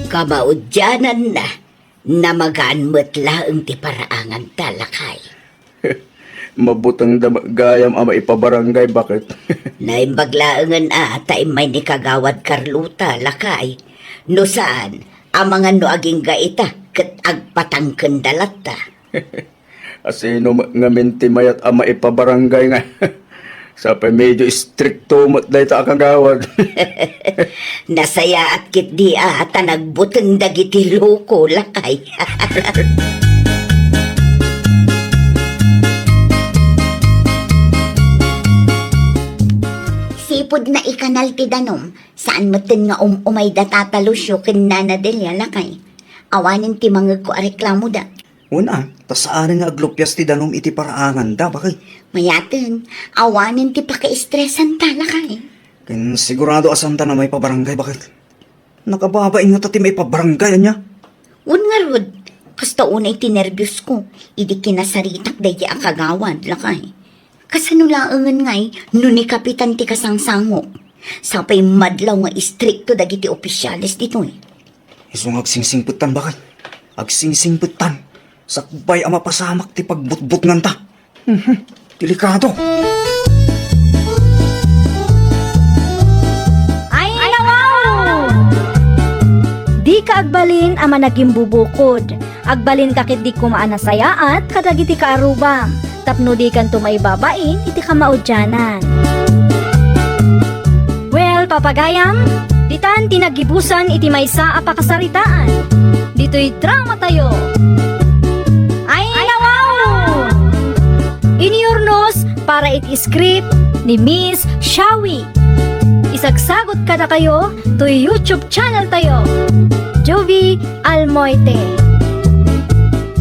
Kamaudiananna, namagaan met laeng ti paraanganta, lakay. Mabutengda met gayam a maipabarangay, baket. Naimbag laengen a ta immay ni Kagawad Carlota, lakay. No saan, amangan no agingga ita ket agpatangkenda latta. Asino met ngamin ti mayat a maipabarangay nga? Sapay medio istrikto met dayta a kagawad. Nasayaat ketdi a ta nagbuteng dagiti loko, lakay. Sipud naikanal ti danum, saan metten nga um-umay da Tata Lucio ken Nana Delia, lakay. Awanen ti mangegko a reklamoda. Wen a, ta saanen nga aglupias ti danum iti paraanganda, baket. Mayaten, awanen ti pakaistresanta, lakay. Ken sigurado a saanta a maipabarangay, baket. Nakababain ngata ti maipabarangay, ania? Wen ngarud, kasta unay ti nerbiosko, idi kinasaritak daydiay a kagawad, lakay. Kasano laengen ngay no ni Kapitan ti kasangsangok? Sapay madlaw nga istrikto dagiti opisyales ditoy. Isu nga agsingsingpettan, baket. Agsingsingpettan. Sakbay a mapasamak ti pagbutbutnganta. Mhm. Delikado. Ay, nawaw! Dika agbalin a managimbubukod. Agbalinka ketdi koma a nasayaat kadagiti kaarrubam, tapno dikanto maibabain iti kamaudianan. Well, papagayam, ditan ti naggibusan iti maysa a pakasaritaan. Ditoy dramatayo. Ay, nawaw! Iniurnos, para iti script ni Miss Shawi. Isagsagut kadakayo toy YouTube channel tayo, Jovie Almoite.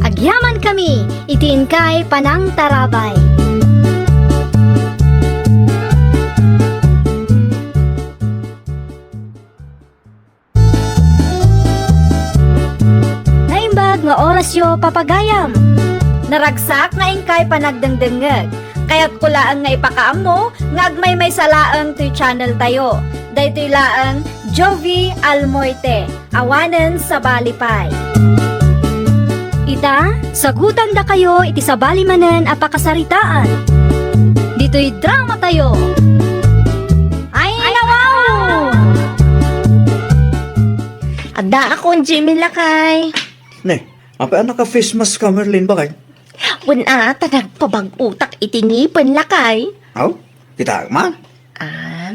Agyaman kami iti inkay panangtarabay. Naimbag nga orasyo, papagayam. Naragsak nga inkay panagdengdengngeg. Kayatko laeng nga ipakaammo nga agmaymaysa laeng toy channel tayo. Daytoy laeng Jovie Almoite, awanen sabali pay. Ita, sagutandakayo iti sabali manen a pakasaritaan. Ditoy drama tayo. Ay, nawaw! Addaakon, Jimmy lakay. Ne, apay a naka-face mask ka, Merlin, bakay? Wen a, ta nagpabag-otak iti ngipen lakay. Aw, kitaem man? Ah,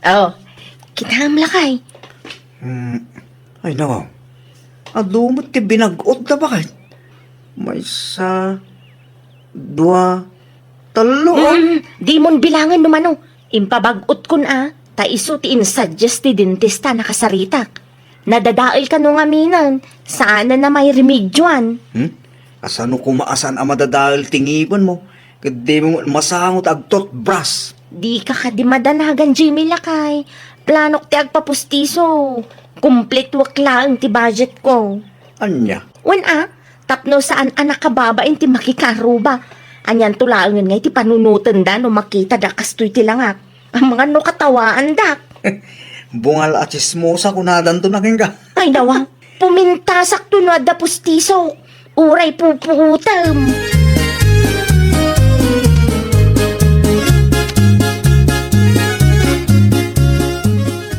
oh, kitaem lakay. Hmm, ay, nawaw. Adu met ti binag-otta, bakay? Maysa, dua, tallo, ah. Mm, dimon bilangen no mano. Impabag-otkon a, ta isu ti insuggest ti dentista a nakasaritak. Nadadael kano ngaminen, saanen a mairemedioan. Hmm? Kasano koma a saan a madadael ti ngipenmo? Ket dimo met masango ti agtoothbrush. Dika kadi madanagan, Jimmy lakay. Planok ti agpapustiso. Kumpletoek laeng ti budgetko. Ania? Wen a, tapno saan a nakababain ti makikaaruba. Anianto laengen nga iti panunotenda no makitada kastoy ti langak. Amangan no katawaandak. Bungal a tsismosa kunadanto na kenka. Ay, nawa. Pumintasakto no adda pustiso. Uray pupuotem.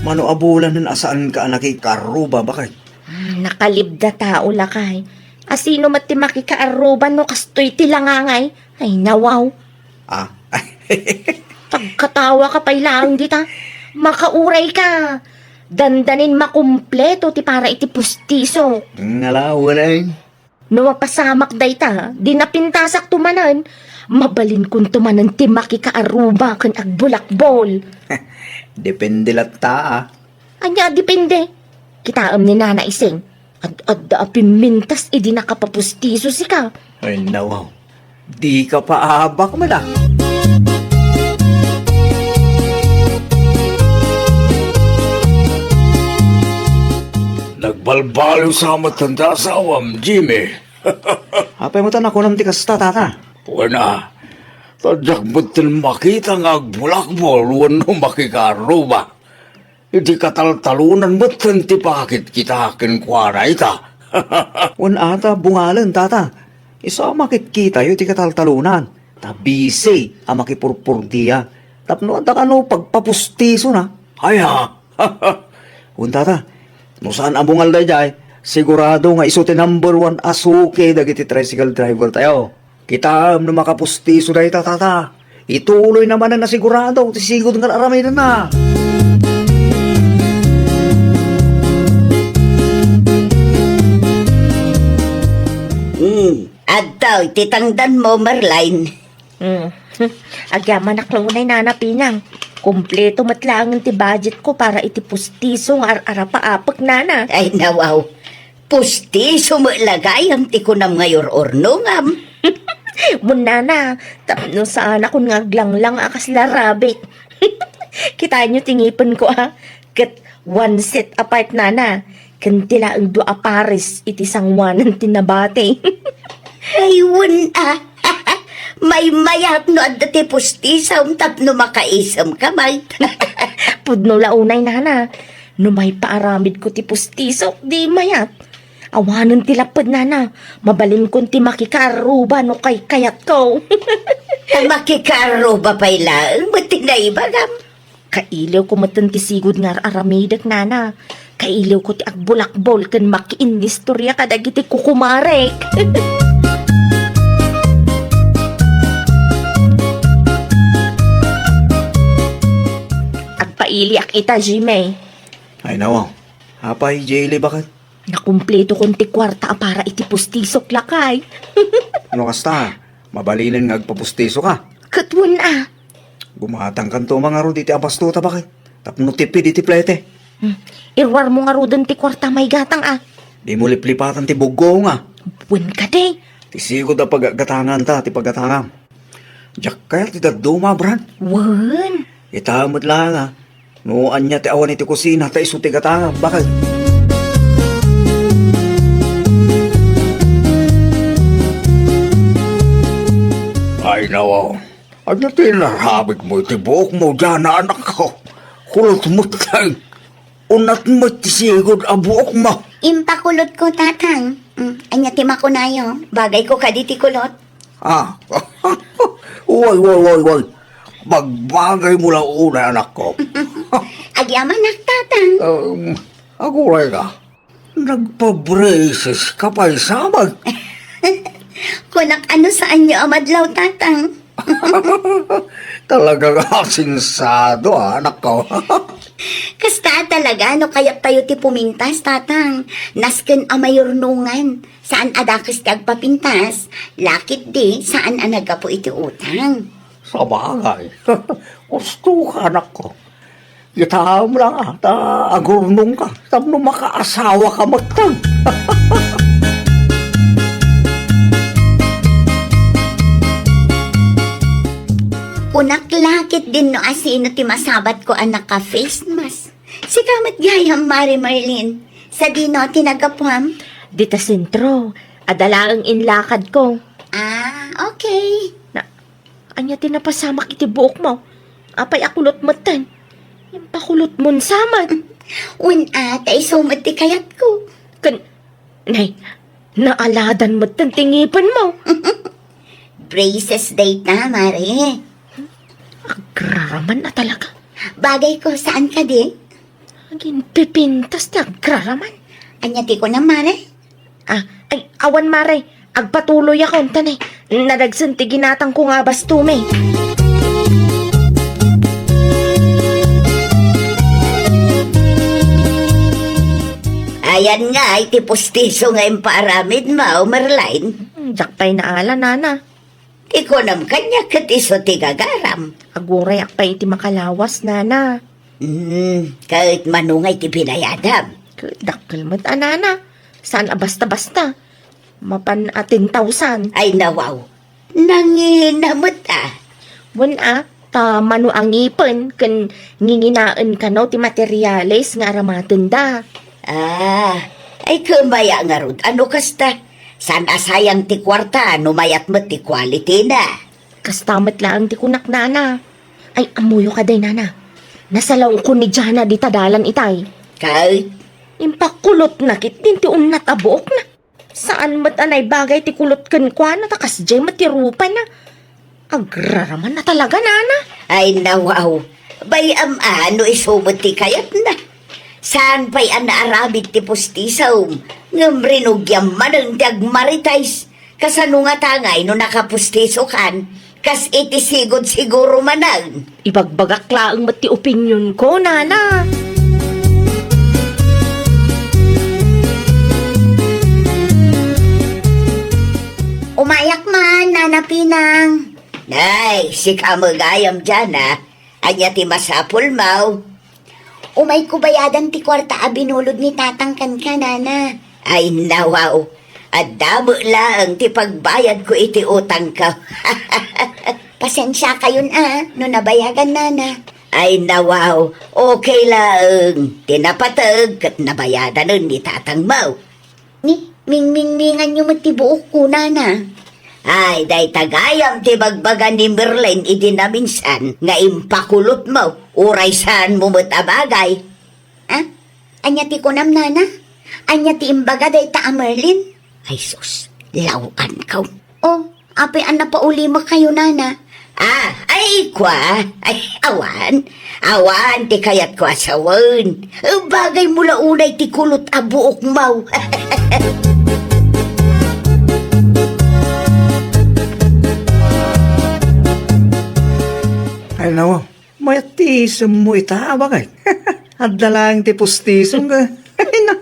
Mano a bulanen a saanka a nakikaaruba, bakay? Hmm, nakalibda tao, lakay. Asino met ti makikaaruba no kastoy ti langangay? Ay, nawaw. Ah. Pagkatawa ka pay laeng dita. Makauray ka. Dandanin makumpleto ti para iti pustiso. Ngala, walay. No mapasamak dayta, di napintasakto manen. Mabalinkonto manen ti makikaaruba ken agbulakbol. Depende latta, ah. Ania a depende? Kitaem ni Nana Ising. Ad-adda a pimmintas idi nakapapustiso sika. Ay, nawaw. Dika paabak met a. Nagbalbaliw sa met ti asawam, Jimmy. Apay met a nakunam ti kasta, tata? Wen a, ta diak met ten makita nga agbulakbol wenno makikaaruba. Iti kataltalonan metten ti pakitkita kenkuana ita. Wen a ta bungalen, tata. Isu a makitkitayo iti kataltalonan. Ta busy a makipurpurdia. Tapno adda kano pagpapustisona. Aya. Wen, tata, no saan a bungal daydiay, sigurado nga isu ti number one a suki dagiti tricycle driver tayo. Kitaem no makapustiso dayta, tata. Ituloyna manen a sigurado ti sigud nga ar-aramidenna. Hmm, adtoy ti tangdanmo, Merline. Hmm. Agyamanak la unay, Nana Pinang. Kompleto met laengen ti budgetko para iti pustiso nga ar-arapaapek, Nana. Ay, nawaw. Pustiso met la gayam ti kunam nga ur-urnongam. Wen, Nana, tapno saanakon nga aglanglang a kasla rabbit. Kitaenyo ti ngipenko, a. Ket one set apart, Nana. Ken ti laeng dua a pares iti sangoanan ti nabati. Ay, wen a. Maymayat no adda ti pustisom tapno makaisemka met. Pudno la unay, Nana. No maipaaramidko ti pustisok, di mayat. Awanen ti lapped, Nana. Mabalinkon ti makikaarruba no kaykayatko. Ta makikaarruba pay laeng met ti naibagam. Kailiwko metten ti sigud nga ar-aramidek, Nana. Kailiwko ti agbulakbol ken makiinnistoria kadagiti kukumarek. Agpailiak ita, Jimmy. Ay, nawa. Apay, Jay, baket? Nakumpletokon ti kuarta a para iti pustisok, lakay. No kasta, mabalinen nga agpapustisoka. Ket wen a. Gumatangkanto man ngarud iti abasto ta baket. Tapno tipid iti plete. Hmm. Iruarmo ngaruden ti kuarta, may gatang a. Dimo liplipatan ti buggonga. Wen kadi. Ti sigud a paggatanganta ti paggatangam. Diak kayat ti dadduma, Brad. Wen. Ita met laeng a. No ania ti awan iti kusina, ta isu ti gatangam, baket. Ay, nawa. Ania ti inaramidmo iti buokmo, Diana, anakko? Kulot met laeng. Unat met ti sigud a buokmo. Impakulotko, Tatang. Mm, ania ti makunayo? Bagayko kadi ti kulot? Ah. Way, way, way, way. Bagbagaymo la unay, anakko. Agyamanak, Tatang. Um, aguray ka. Nagpa-braces ka pay sa amin. Kunak, ano, saanyo a madlaw, Tatang? Talagang asensado, ah, anakko. Kasta talaga no kayat tayo ti pumintas, Tatang. Nasken a mayurnongan. Saan a dakes ti agpapintas, lakit di saan a naggapu iti utang. Sabagay. Gusto ka, anakko. Itaem lang, ah, ta agurnong ka. Tapno makaasawa ka metten. Kunak, lakit din no asino ti masabatko a naka-face mask. Sika met gayam, Mare Marlene. Sadino ti naggapuam? Dita sentro. Adda laeng inlakadko. Ah, okay. Na, ania ti napasamak iti buokmo? Apay a kulot metten? Impakulotmon sa met. Wen a, ta isu met ti kayatko. Ken, nay, naaladan metten ti ngipenmo. Braces dayta, Mare. Agraraman a talaga. Bagayko, saan kadi? Aginpipintas ti agraraman. Ania ti kunam, Mare? Ah, ay, awan, Mare. Agpatuloyakon, ta nay, nadagsen ti ginatangko nga abasto mi. Ayan nga iti pustiso nga impaaramidmo, Merline. Hmm, diak pay naala, nana. Ti kunam kaniak ket isu ti gagaram. Agurayak pay iti makalawas, nana. Hmm, ket mano nga iti binayadam? Ket dakkel met a, nana. Saan a basta-basta. Mapan a ten thousand. Ay, nawaw. Nangina met a. Wen a, ta mano a ngipen ken nginginaen kano ti materiales nga aramatenda. Ah, ay, kumaya ngarud a no kasta. Saan a sayang ti kuarta no mayat met ti quality na. Kasta met laeng ti kunak, nana. Ay, ammoyo kadi, nana. Nasalawko ni Jana dita dalan itay. Kay? Impakulotna ketdin ti unnat a buokna. Saan met a naibagay ti kulot kenkuana, ta kasdiay met ti rupana. Agraraman a talaga, nana. Ay, nawaw. Bay-am a no isu met ti kayatna. Saan pay a naaramid ti pustisom, ngem rinugiam manen ti agmarites. Kasano ngata ngay no nakapustisokan? Kas iti sigud siguro manen. Ibagbagak laeng met ti opinionko, nana. Umayak man, Nana Pinang. Nay, sika met gayam, Jana. Ania ti masapulmo? Umayko bayadan ti kuarta a binulod ni Tatang kenka, nana. Ay, nawaw. Adda met laeng ti pagbayadko iti utangko. Pasensiakayon a no nabayagan, nana. Ay, nawaw. Okay laeng. Ti napateg ket nabayadanen ni Tatangmo. Ni, mingmingminganyo met ti buokko, nana. Ay, dayta gayam ti bagbaga ni Merlin idi naminsan nga impakulotmo, uray saanmo met a bagay. Ah? Ania ti kunam, nana? Ania ti imbaga dayta a Merlin? Ay sus, law-anko. Oh, apay a napaulimo kayo, nana? Ah, ay, kua. Ay, awan. Awan ti kayatko a sawen. Bagaymo la unay ti kulot a buokmo. Ay, nawa. Mayat ti isemmo ita, a baket. Adda laeng ti pustisom nga. Ay, na.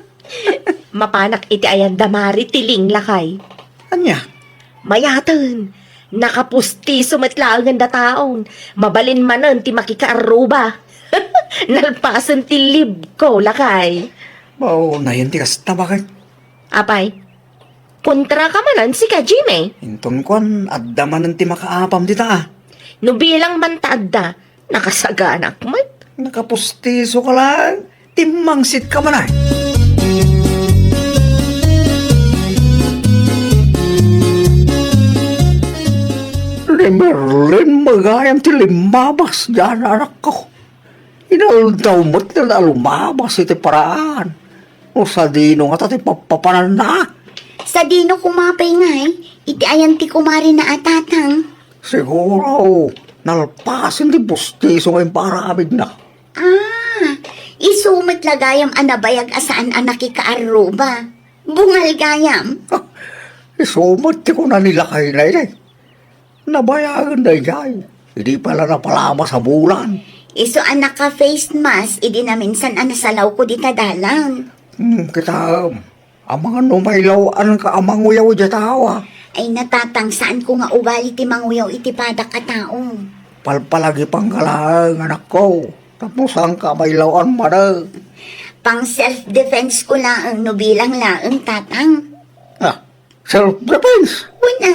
Mapanak iti ayan da Mari ti Ling, lakay. Ania? Mayaten. Nakapustiso met laengen dataon. Mabalin manen ti makikaarruba. Nalpasen ti leave ko, lakay. Bao, nayon ti kasta, baket. Apay, kontra ka manen sika, Jimmy. Inton kuan, adda manen ti makaapam dita, a. No bilang man ta adda, nakasaganak met. Nakapustiso ka lang. Timmangsit ka man, ay. Ni Merlin, magayam ti limmabas, Jana, anakko. Inaldaw met nga lumabas iti paraan. No sadino ngata ti pappapananna? Sadino koma pay ngay, iti ayan ti kumarina a tatang? Siguro, nalpasen ti pustiso nga impaaramidna. Ah, isu met la gayam a nabayag a saan a nakikaarruba. Bungal gayam. Isu met ti kuna ni lakayna, eh. Nabayagen daydiay. Idi pay la napalamas a bulan. Isu a naka-face mask idi naminsan a nasalawko dita dalan. Hmm, kitaem. Amangan no mailaw-anka a manguyaw idiay tao, a. Ay, tatang, saanko nga ugali ti manguyaw iti padak a tao. Palpalagipangka laeng, anakko. Tapno saanka a mailaw-an manen. Pang self-defense ko laeng no bilang laeng, tatang. Ah, self-defense? Wen a,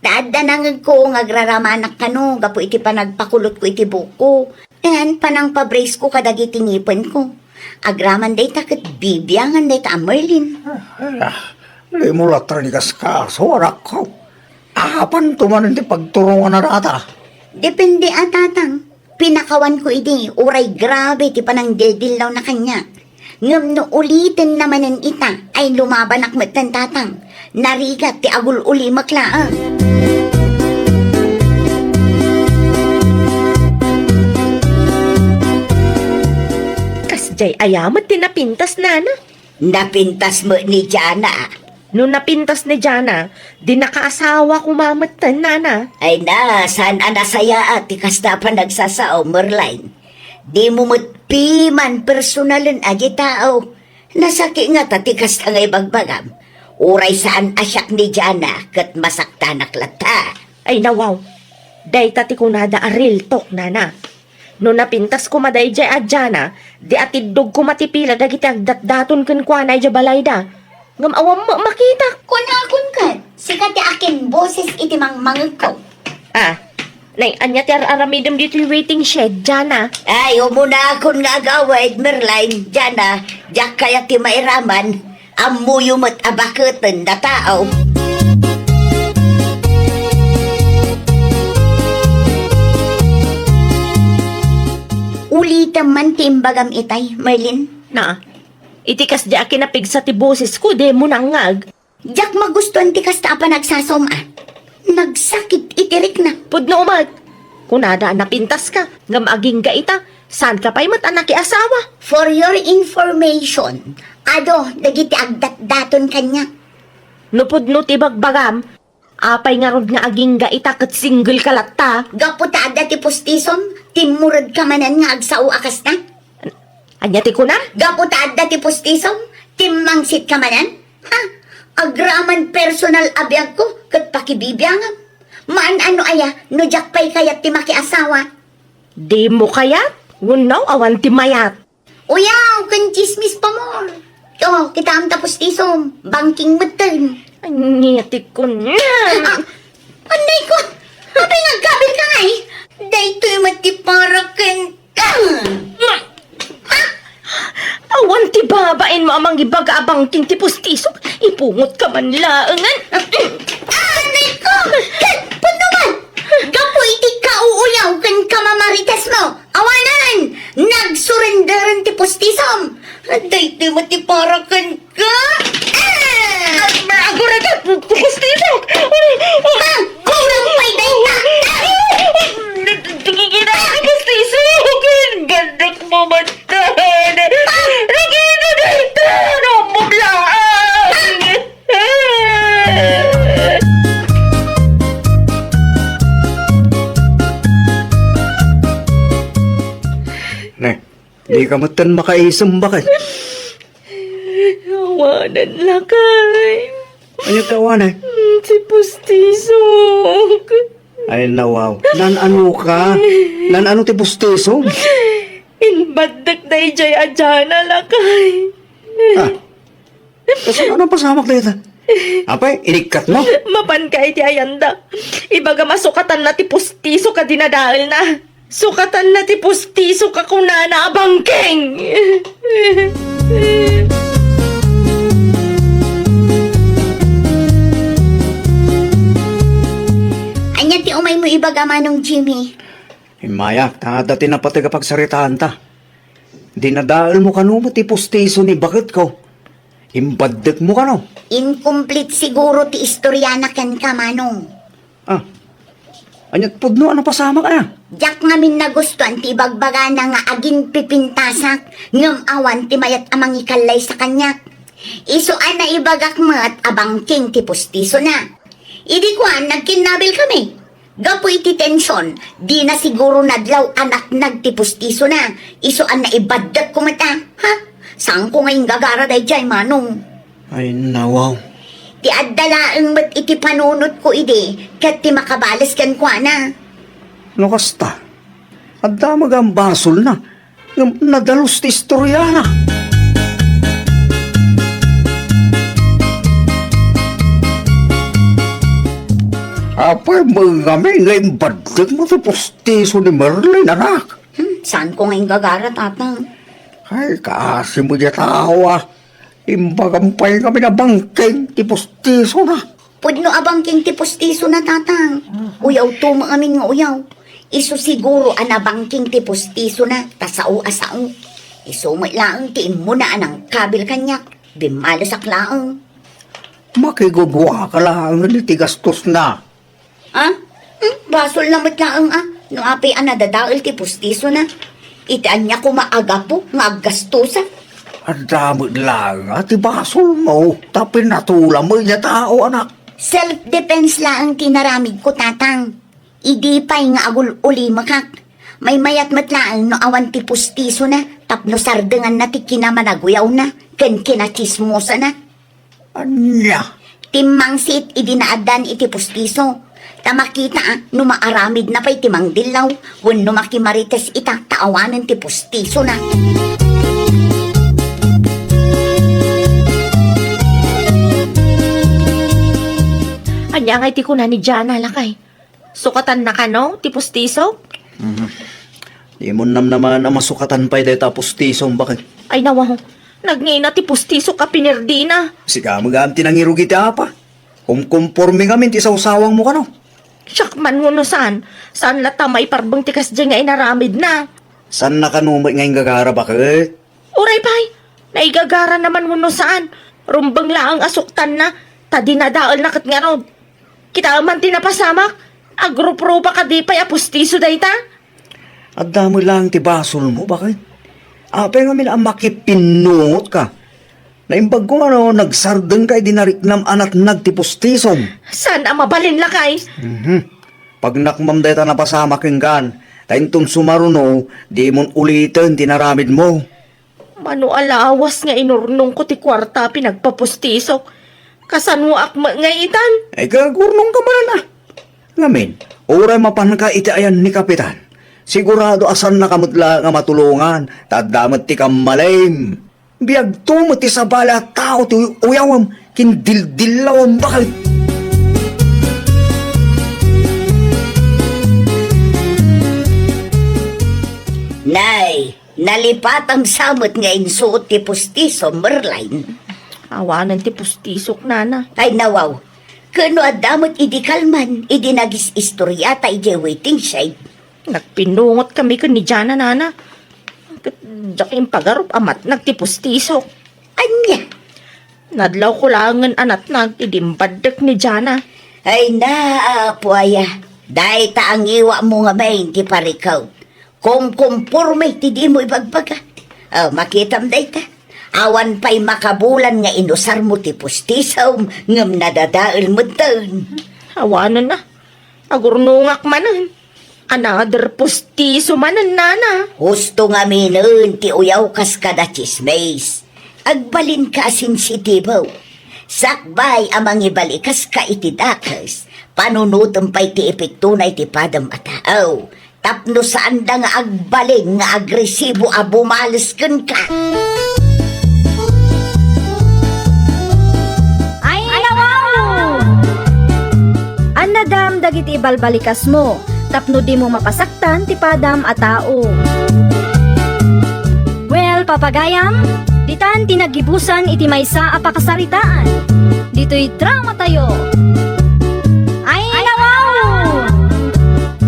ta adda nangegko nga agraramanak kano gapu iti panagpakulotko iti buokko. Ken panangpa-brace ko kadagiti ngipenko. Agraman dayta ket bibiangan dayta a Merlin. Ah, dimo latta ni kaskaso, anakko. Apanto manen ti pagturongana data? Depende a, tatang. Pinakawanko idi, uray grabe ti panangdildillawna kaniak. Ngem no ulitenna manen ita, ay lumabanak metten, tatang. Narigat ti agul-ulimek laeng. Kasdiay aya met ti napintas, nana? Napintas met ni Jana. No napintas ni Jana, di nakaasawa koma metten, nana. Ay na, saan a nasayaat ti kasta a panagsasao, Merlin. Dimo met piman personalen a di tao. Nasakit ngata ti kasta nga ibagbagam. Uray saan a siak ni Jana ket masaktanak latta. Ay, nawaw. Dayta ti kunada a real talk, nana. No napintas koma daydiay a Jana, di atiddog koma ti pila dagiti agdatdaton kenkuana idiay balayda. Ngem awan met makita. Kunakon ket, sika ti akinboses iti mangmangegko. Ah, nay, ania ti ar-aramidem ditoy waiting shed, Jana? Ay, umunakon nga agawid, Merlin, Jana, diak kayat ti mairaman. Ammoyo met a baketen a tao. Ulitem man ti imbagam itay, Merlin. Na, iti kasdiay a kinapigsa ti bosesko, dimo nangngag. Diak magustuan ti kasta a panagsasaom, a. Nagsakit iti rikna. Pudno met. Kunada a napintaska, ngem agingga ita, saanka pay met a nakiasawa. For your information, adu dagiti agdatdaton kaniak. No pudno ti bagbagam, apay ngarud nga agingga ita ket single ka latta? Gapu ta adda ti pustisom, timmuredka manen nga agsao a kasta? Ania ti kunam? Gapu ta adda ti pustisom, timmangsit ka manen? Ha? Agraman personal a biagko ket pakibibiangam. Maan-ano aya no diak pay kayat ti makiasawa? Dimo kayat? Wenno awan ti mayat? Uyaw, ken tsismis pamor. O, kitaem ta pustisom, bangking metten. Ania ti kunam? Ah, anay ko! Apay nga agkabilka ngay? Daytoy met ti para ken Awan ti babainmo a mangibaga a bangking ti pustisok. Ipungotka man laengen. Anay ko! Ket, pudno man! Gapu iti kauuyaw ken kamamaritesmo, awanen! Nagsurenderen ti pustisom! Daytoy met ti para ken Ka? Ah! Aguray ka! Pustisok! Ah! Kulang pay dayta! Ah! Pustisok! Gandak mo man tan! Nakita dayta! Rumbog laang! Ne, di ka met tan makaisem, baket? Awanen, lakay. Ania ka, Juana? Mm, ti pustisok. Ay, nawaw. Nan-ano ka? Nan-ano ti pustiso? Inbaddek dayjay a Jana, lakay. Ah, kasano a napasamak dayta? Apay, inikkatmo? Mapanka iti ayanda. Ibagam a sukatanna ti pustiso a dinadaelna. Sukatanna ti pustiso a kunana a bangking. Ania ti umaymo ibaga, Manong Jimmy? Immayak, ta adda ti napateg a pagsaritaanta. Dinadaelmo kano met ti pustiso ni baketko. Imbaddekmo kano? Incomplete siguro ti istoriana kenka, Manong. Ah, ania't pudno a napasamak aya? Diak ngamin nagustuan ti ibagbagana nga aginpipintasak, ngem awan ti mayat a mangikallaysa kaniak. Isu a naibagak met a bangking ti pustisona. Idi kuan, nagkinnabil kami. Gapu iti tension, dina siguro nadlaw a natnag ti pustisona. Isu a naibaddekko met a. Ha? Saanko nga inggagara daydiay, Manong. Ay, nawaw. Ti adda laeng met iti panunotko idi, ket ti makabales kenkuana. No kasta, adda met a basolna, ngem nadalus ti istoriana. Apay, ngamin nga imbaddekmo ti pustiso ni Merlin, anak? Hmm, saanko nga inggagara, Tatang? Ay, kaasi mo diay tao, ah. Imbagam pay ngamin a bangking ti pustisona. Pudno a bangking ti pustisona, Tatang. Uyawto met ngamin nga uyaw. Isu siguro a nabangking ti pustisona, ta sao a sao. Isu met laeng ti immuna a nangkabil kaniak. Bimmalesak laeng. Makigugua ka laeng iti gastosna. Ah? Hmm? Basolna met laeng a no apay a nadadael ti pustisona. Iti ania koma a gapu nga aggastosa? Adda met laeng a ti basolmo, ta pinatulam diay tao, anak. Self-defense laeng ti naramidko, Tatang. Idi pay nga agul-ulimekak, maymayat met laeng no awan ti pustisona tapno sardenganna ti kinamanaguyawna ken kinatsismosana. Ania? Timmangsit idi naaddan iti pustiso. Ta makita, ah, no maaramidna pay ti mangdillaw, wenno makimarites ita ta awanen ti pustisona. Ania ngay ti kuna ni Jana, lakay? Sukatanna kano ti pustisok? Mhm. Dimon namnamaen a masukatan pay dayta a pustisom, baket. Ay, nawaw. Nagngina ti pustisok a pinirdina. Sika met gayam ti nangirugi ti apa. Kumkumporme ngamin ti sawsawangmo kano. Siak man wenno saan? Saan latta maiparbeng ti kasdiay nga inaramidna? Saanna kano met nga inggagara, baket? Uray pay, naigagara naman wenno saan, rumbeng laeng a suktanna, ta dinadaelna ket ngarud. Kitaem man ti napasamak, agruprupa kadi pay a pustiso dayta? Adda met laeng ti basolmo, baket. Apay ngamin a makipinnungotka? Naimbagko nga no nagsardengka idi nariknam a natnag ti pustisom. Saan a mabalin, lakay? Mhm. Pagnakmam dayta napasamak kenka, ta inton sumaruno, dimon uliten ti naramidmo. Mano a lawas nga inurnongko ti kuarta a pinagpapustisok. Kasanuak met nga itan? Ay, kagurnongka manen, ah. Ngamin, uray mapanka iti ayan ni Kapitan, sigurado a saannaka met la nga matulongan, ta adda met ti kammalim. Biagto met ti sabali a tao ti uy-, uyawem ken dildillawem, baket. Nay, nalipatam sa met nga insuot ti pustiso, Merlin. Awanen ti pustisok, nana. Ay, nawaw. Ken no adda met idi kalman, idi nagis-istoriata idiay waiting shed. Nagpinnungot kami ken ni Jana, nana. Ket diak impagarup a matnag ti pustisok. Ania? Nadlawko laengen a natnag idi imbaddek ni Jana. Ay na, Apo aya, dayta a ngiwatmo ngamin ti parikut. Kumkumporme ti dimo ibagbaga. Oh, makitam dayta. Awan pay makabulan nga inusarmo ti pustisom ngem nadadael metten. Awanen a. Agurnongak manen. Another pustiso manen, nana. Husto ngaminen ti uyaw kas kada tsismis. Agbalinka a sensitibo. Sakbay a mangibalikas ka iti dakes, panunotem pay ti epektona iti padam a tao, tapno saanda nga agbalin nga agresibo a bumales kenka. Ay, nawaw! Annadam dagiti ibalbalikasmo tapno dimo mapasaktan ti padam a tao. Well, papagayam, ditan ti naggibusan iti maysa a pakasaritaan. Ditoy drama tayo. Ay, nawaw!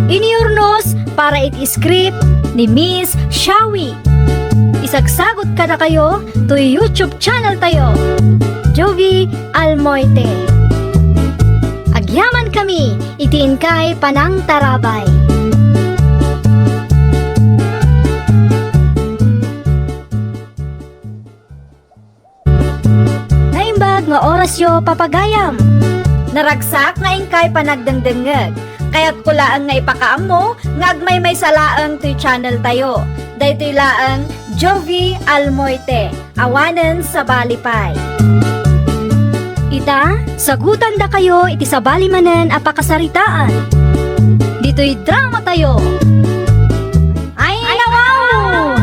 Iniurnos para iti script ni Miss Shawi. Isagsagot kadakayo toy YouTube channel tayo, Jovi Almoite. Agyaman kami iti inkay panangtarabay. Naimbag nga orasyo, papagayam. Naragsak nga inkay panagdengdengngeg. Kayatko laeng nga ipakaammo nga agmaymaysa laeng toy channel tayo. Daytoy laeng Jovi Almoite, awanen sabali pay. Ita, sagutandakayo iti sabali manen a pakasaritaan. Ditoy drama tayo. Ay, nawaw!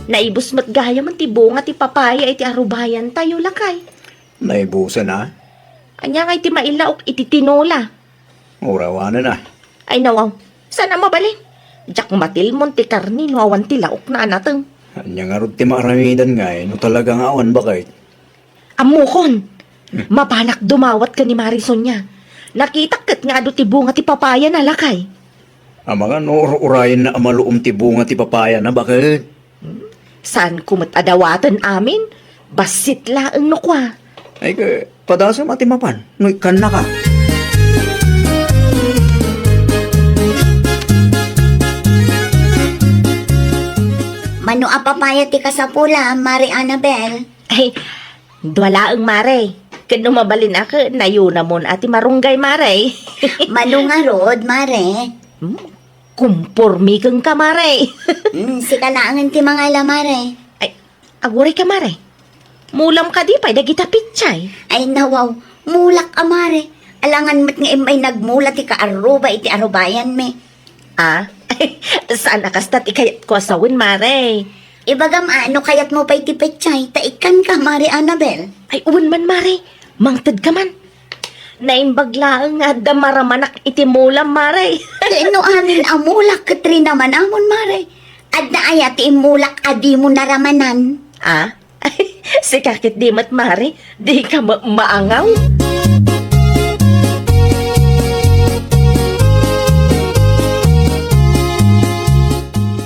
Naibus met gayam ti bunga ti papaya iti arubayan tayo, lakay. Naibusan a? Ania ngay ti mailaok iti tinola? Urawanen a. Ay, nawaw. Saan a mabalin? Diak matilmon ti karne no awan ti laokna a nateng. Ania ngarud ti maaramidan ngay no talaga nga awan, baket? Ammokon. Hmm. Mapanak dumawat ken ni Mari Sonia. Nakitak ket nga adu ti bunga ti papayana, lakay. Amangan no ur-urayenna a maluom ti bunga ti papayana, baket? Saanko met a dawaten amin? Bassit laeng no kua. Ay, ke, padasem a ti mapan no ikkannaka. Mano a papaya ti kasapulam, Mari Annabel? Ay, dua laeng, Mare. Ket no mabalin a ket nayunamon a ti marunggay, Mare. Mano ngarud, Mare? Hmm, kumpormi kenka, Mare. Hmm, sika laengen ti mangala, Mare. Ay, aguray ka, Mare. Mulam kadi pay dagita pitsay? Ay, nawaw, mulak a, Mare. Alangan met nga immay nagmula ti kaarruba iti arubayanmi. Ah? Saan a kasta ti kayatko a sawen, Mare? Ibagam a no kayatmo pay ti petsay, ta ikkanka, Mare Annabel. Ay, wen man, Mare. Mangtedka man. Naimbag laeng nga adda maramanak iti mulam, Mare. Ken no amin a mulak ket rinamanamon, Mare. Adda aya ti immulak a dimo naramanan? Ah? Sika ket di met, Mare, dika ma-, maangaw.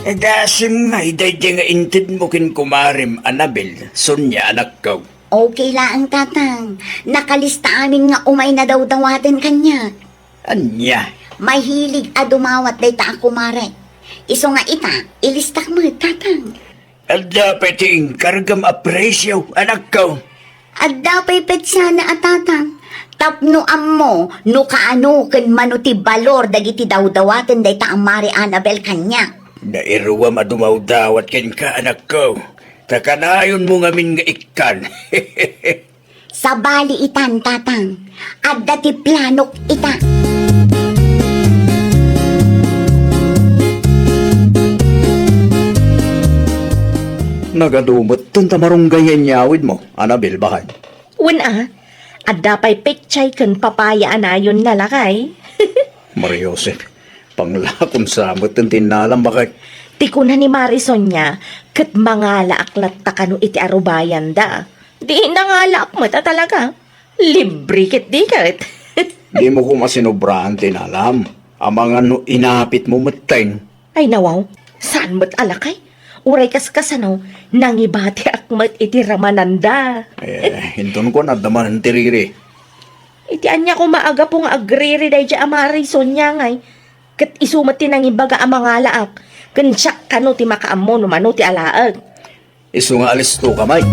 Agasem ngay daydiay nga intedmo ken kumarem, Annabel, Sonia, anakko. Okay laeng, Tatang. Nakalista amin nga umay nadawdawaten kaniak. Ania? Mahilig a dumawat dayta a kumare. Isu nga ita, ilistak met, Tatang. Adda pay ti inkargam a presio, anakko? Adda pay petsana a, Tatang. Tapno ammo no kaano ken mano ti balor dagiti dawdawaten dayta a Mari Annabel kaniak. Nairuam a dumawdawat kenka, anakko. Ta kanayonmo ngamin nga ikkan. Sabali itan, Tatang. Adda ti planok ita. Nagadu metten ta marunggay nga inyawidmo, Annabel, baket? Wen a, adda pay petsay ken papaya a nayonna, lakay. Maria Josep, panglakon sa metten ti innalam, baket. Ti kuna ni Mari Sonia, ket mangalaak latta kano iti arubayanda. Di nangalaak met a talaga. Libre ketdi ket. Dimo koma sinobraan ti inalam. Amangan no inapitmo metten. Ay, nawaw, saan met a lakay? Uray kaskasano, nangibatiak met iti ramananda. Eh, inton kuan, adda manen ti riri. Iti ania koma a gapu nga agriri daydiay a Mari Sonia ngay? Ket isu met ti nangibaga a mangalaak, ken siak kano ti makaammo no mano ti alaek. Isu nga alistoka met.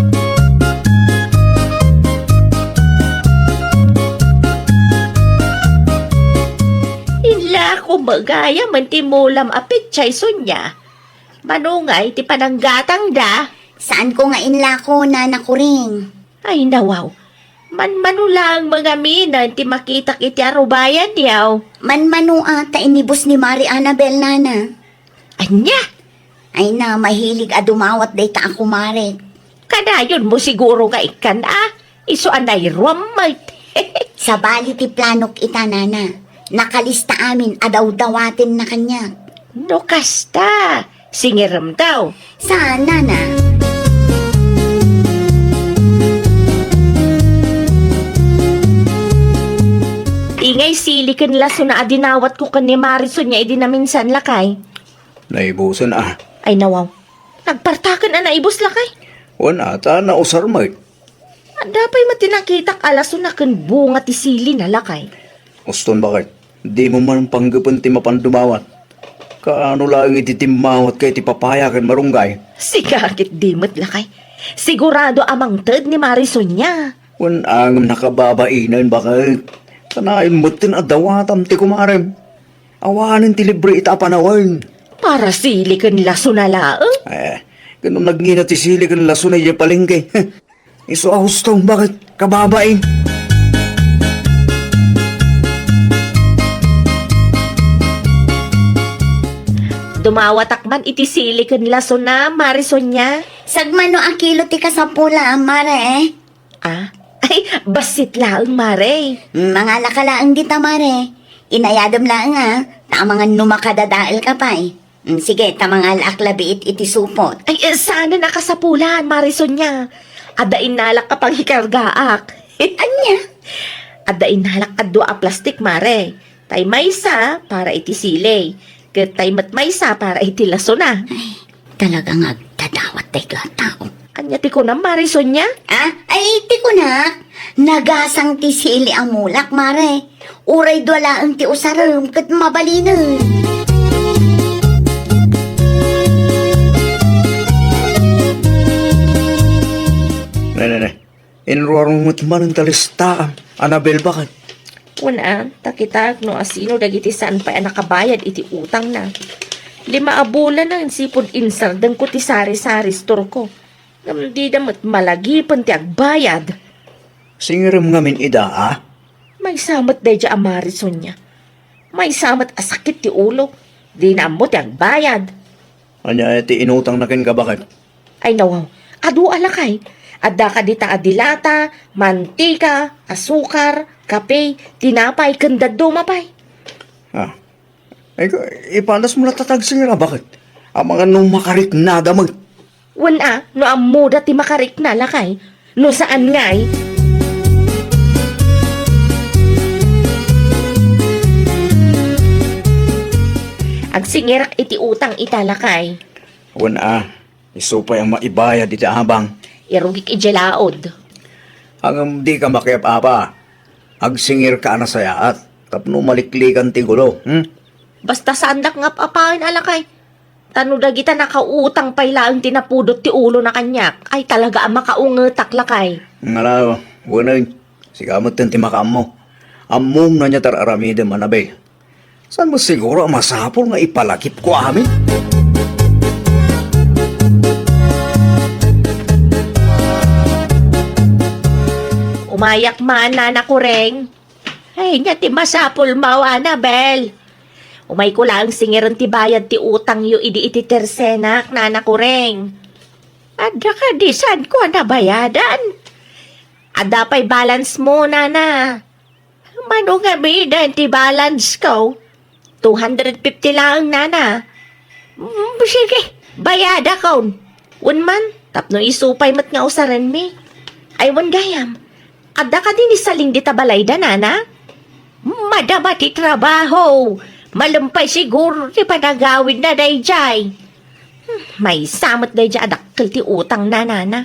Inlako met gayam ti mulam a petsay, Sonia. Mano ngay ti pananggatangda? Saanko nga inlako, Nana Kuring. Ay, nawaw. Manmano laeng mangaminen ti makitak iti arubayan, yaw. Manmano a ta inibus ni Mari Anabel, nana. Ania? Ay na, mahilig a dumawat dayta a kumarek. Kanayon mo siguro nga ikkan a, isu a nairuam met. Sabali ti planok ita, nana. Nakalista amin a dawdawatenna kaniak. No kasta, singerem daw. Saan, nana? Ingay sili ken lasona a dinawatko ken ni Mari Sonia idi naminsan, lakay. Naibusen a. Ay, nawaw. Nagpartaken a naibus, lakay. Wen, ata nausar met. Adda pay met ti nakitak a lasona ken bunga ti silina, lakay. Uston, baket. Dimo man panggepen ti mapan dumawat. Kaano laeng iti timmawat ket iti papaya ken marunggay? Sika ket di met, lakay. Sigurado a mangted ni Mari Sonia. Wen, ngem nakababainen, baket. Kanayon metten a dawatam ti kumarem. Awanen ti libre ita a panawen. Para sili ken lasona laeng? Eh, ken no nagngina ti sili ken lasona idiay palengke. Isu a husto, baket, kababain. Dumawatak man iti sili ken lasona, Mari Sonia. Sagmano a kilo ti kasapulam, Mare? Ah? Ay, bassit laeng, Mare. Mangalaka laeng dita, Mare. Inayadem laeng, a, ta amangan no makadadaelka pay. Mm, sige, ta mangalaak labiit iti supot. Ay, eh, saan a kasapulan, Mare Sonia. Adda innalak a panghikargaak. Ania? Adda innalak a dua a plastik, Mare. Tay maysa para iti sili. Ket tay met maysa para iti lasona. Ay, talaga nga agdadawat daytoy a tao. Ania ti kunam, Mare Sonia? Ah? Ay, ti kunak, nagasang ti sili a mulak, Mare. Uray dua laeng ti usarem ket mabalinen. Ne, ne, ne. Inruarmo met manen ta listaam, Anabel, baket. Wen a, ta kitak no asino dagiti saan pay a nakabayad iti utangna. Lima a bulan a insipud insardengko ti sari-sari storeko. Ngem dida met malagipen ti agbayad. Singerem ngamin ida, a? Maysa met daydiay a Mare Sonia. Maysa met a sakit ti ulo. Dina ammo ti agbayad. Ania ti inutangna kenka, baket? Ay, nawaw. Adu a lakay. Adda kadi ta a dilata, mantika, asukar, kape, tinapay, ken dadduma pay. Ah. Ay, ka-, ipadas mo la ta agsingir a, baket? Amangan no makariknada met. Wen a, no ammoda ti makarikna, lakay. No saan ngay? Agsingirak iti utang ita, lakay. Wen a, isu pay a maibayad iti abang. Irugik idiay laod. Ngem dika makiap-apa. Agsingirka a nasayaat tapno maliklikan ti gulo, hmm? Basta saandak nga ap-apaen a, lakay. Ta no dagita nakautang pay laeng ti napudot ti ulona kaniak, ay talaga a makaungetak, lakay. Ngala, weneng, sika metten ti makaammo. Ammom no ania ti ar-aramidem, Anabel. Saan met siguro a masapul nga ipalagipko amin? Umayak man, Nana Kureng. Ay, ania ti masapulmo, Anabel? Umayko laeng singiren ti bayad ti utangyo idi iti tersenak, Nana Kureng. Adda kadi saanko a nabayadan? Adda pay balance mo, Nana? Mano ngaruden ti balance ko? Two hundred fifty laeng, Nana. Mm, sige, bayadakon. Wen man, tapno isu pay met nga usarenmi. Ay, wen gayam, adda kadi ni Saling dita balayda, Nana? Madama ti trabaho. Malem pay siguro ti panagawidna daydiay. Hmm, maysa met daydiay a dakkel ti utangna, Nana.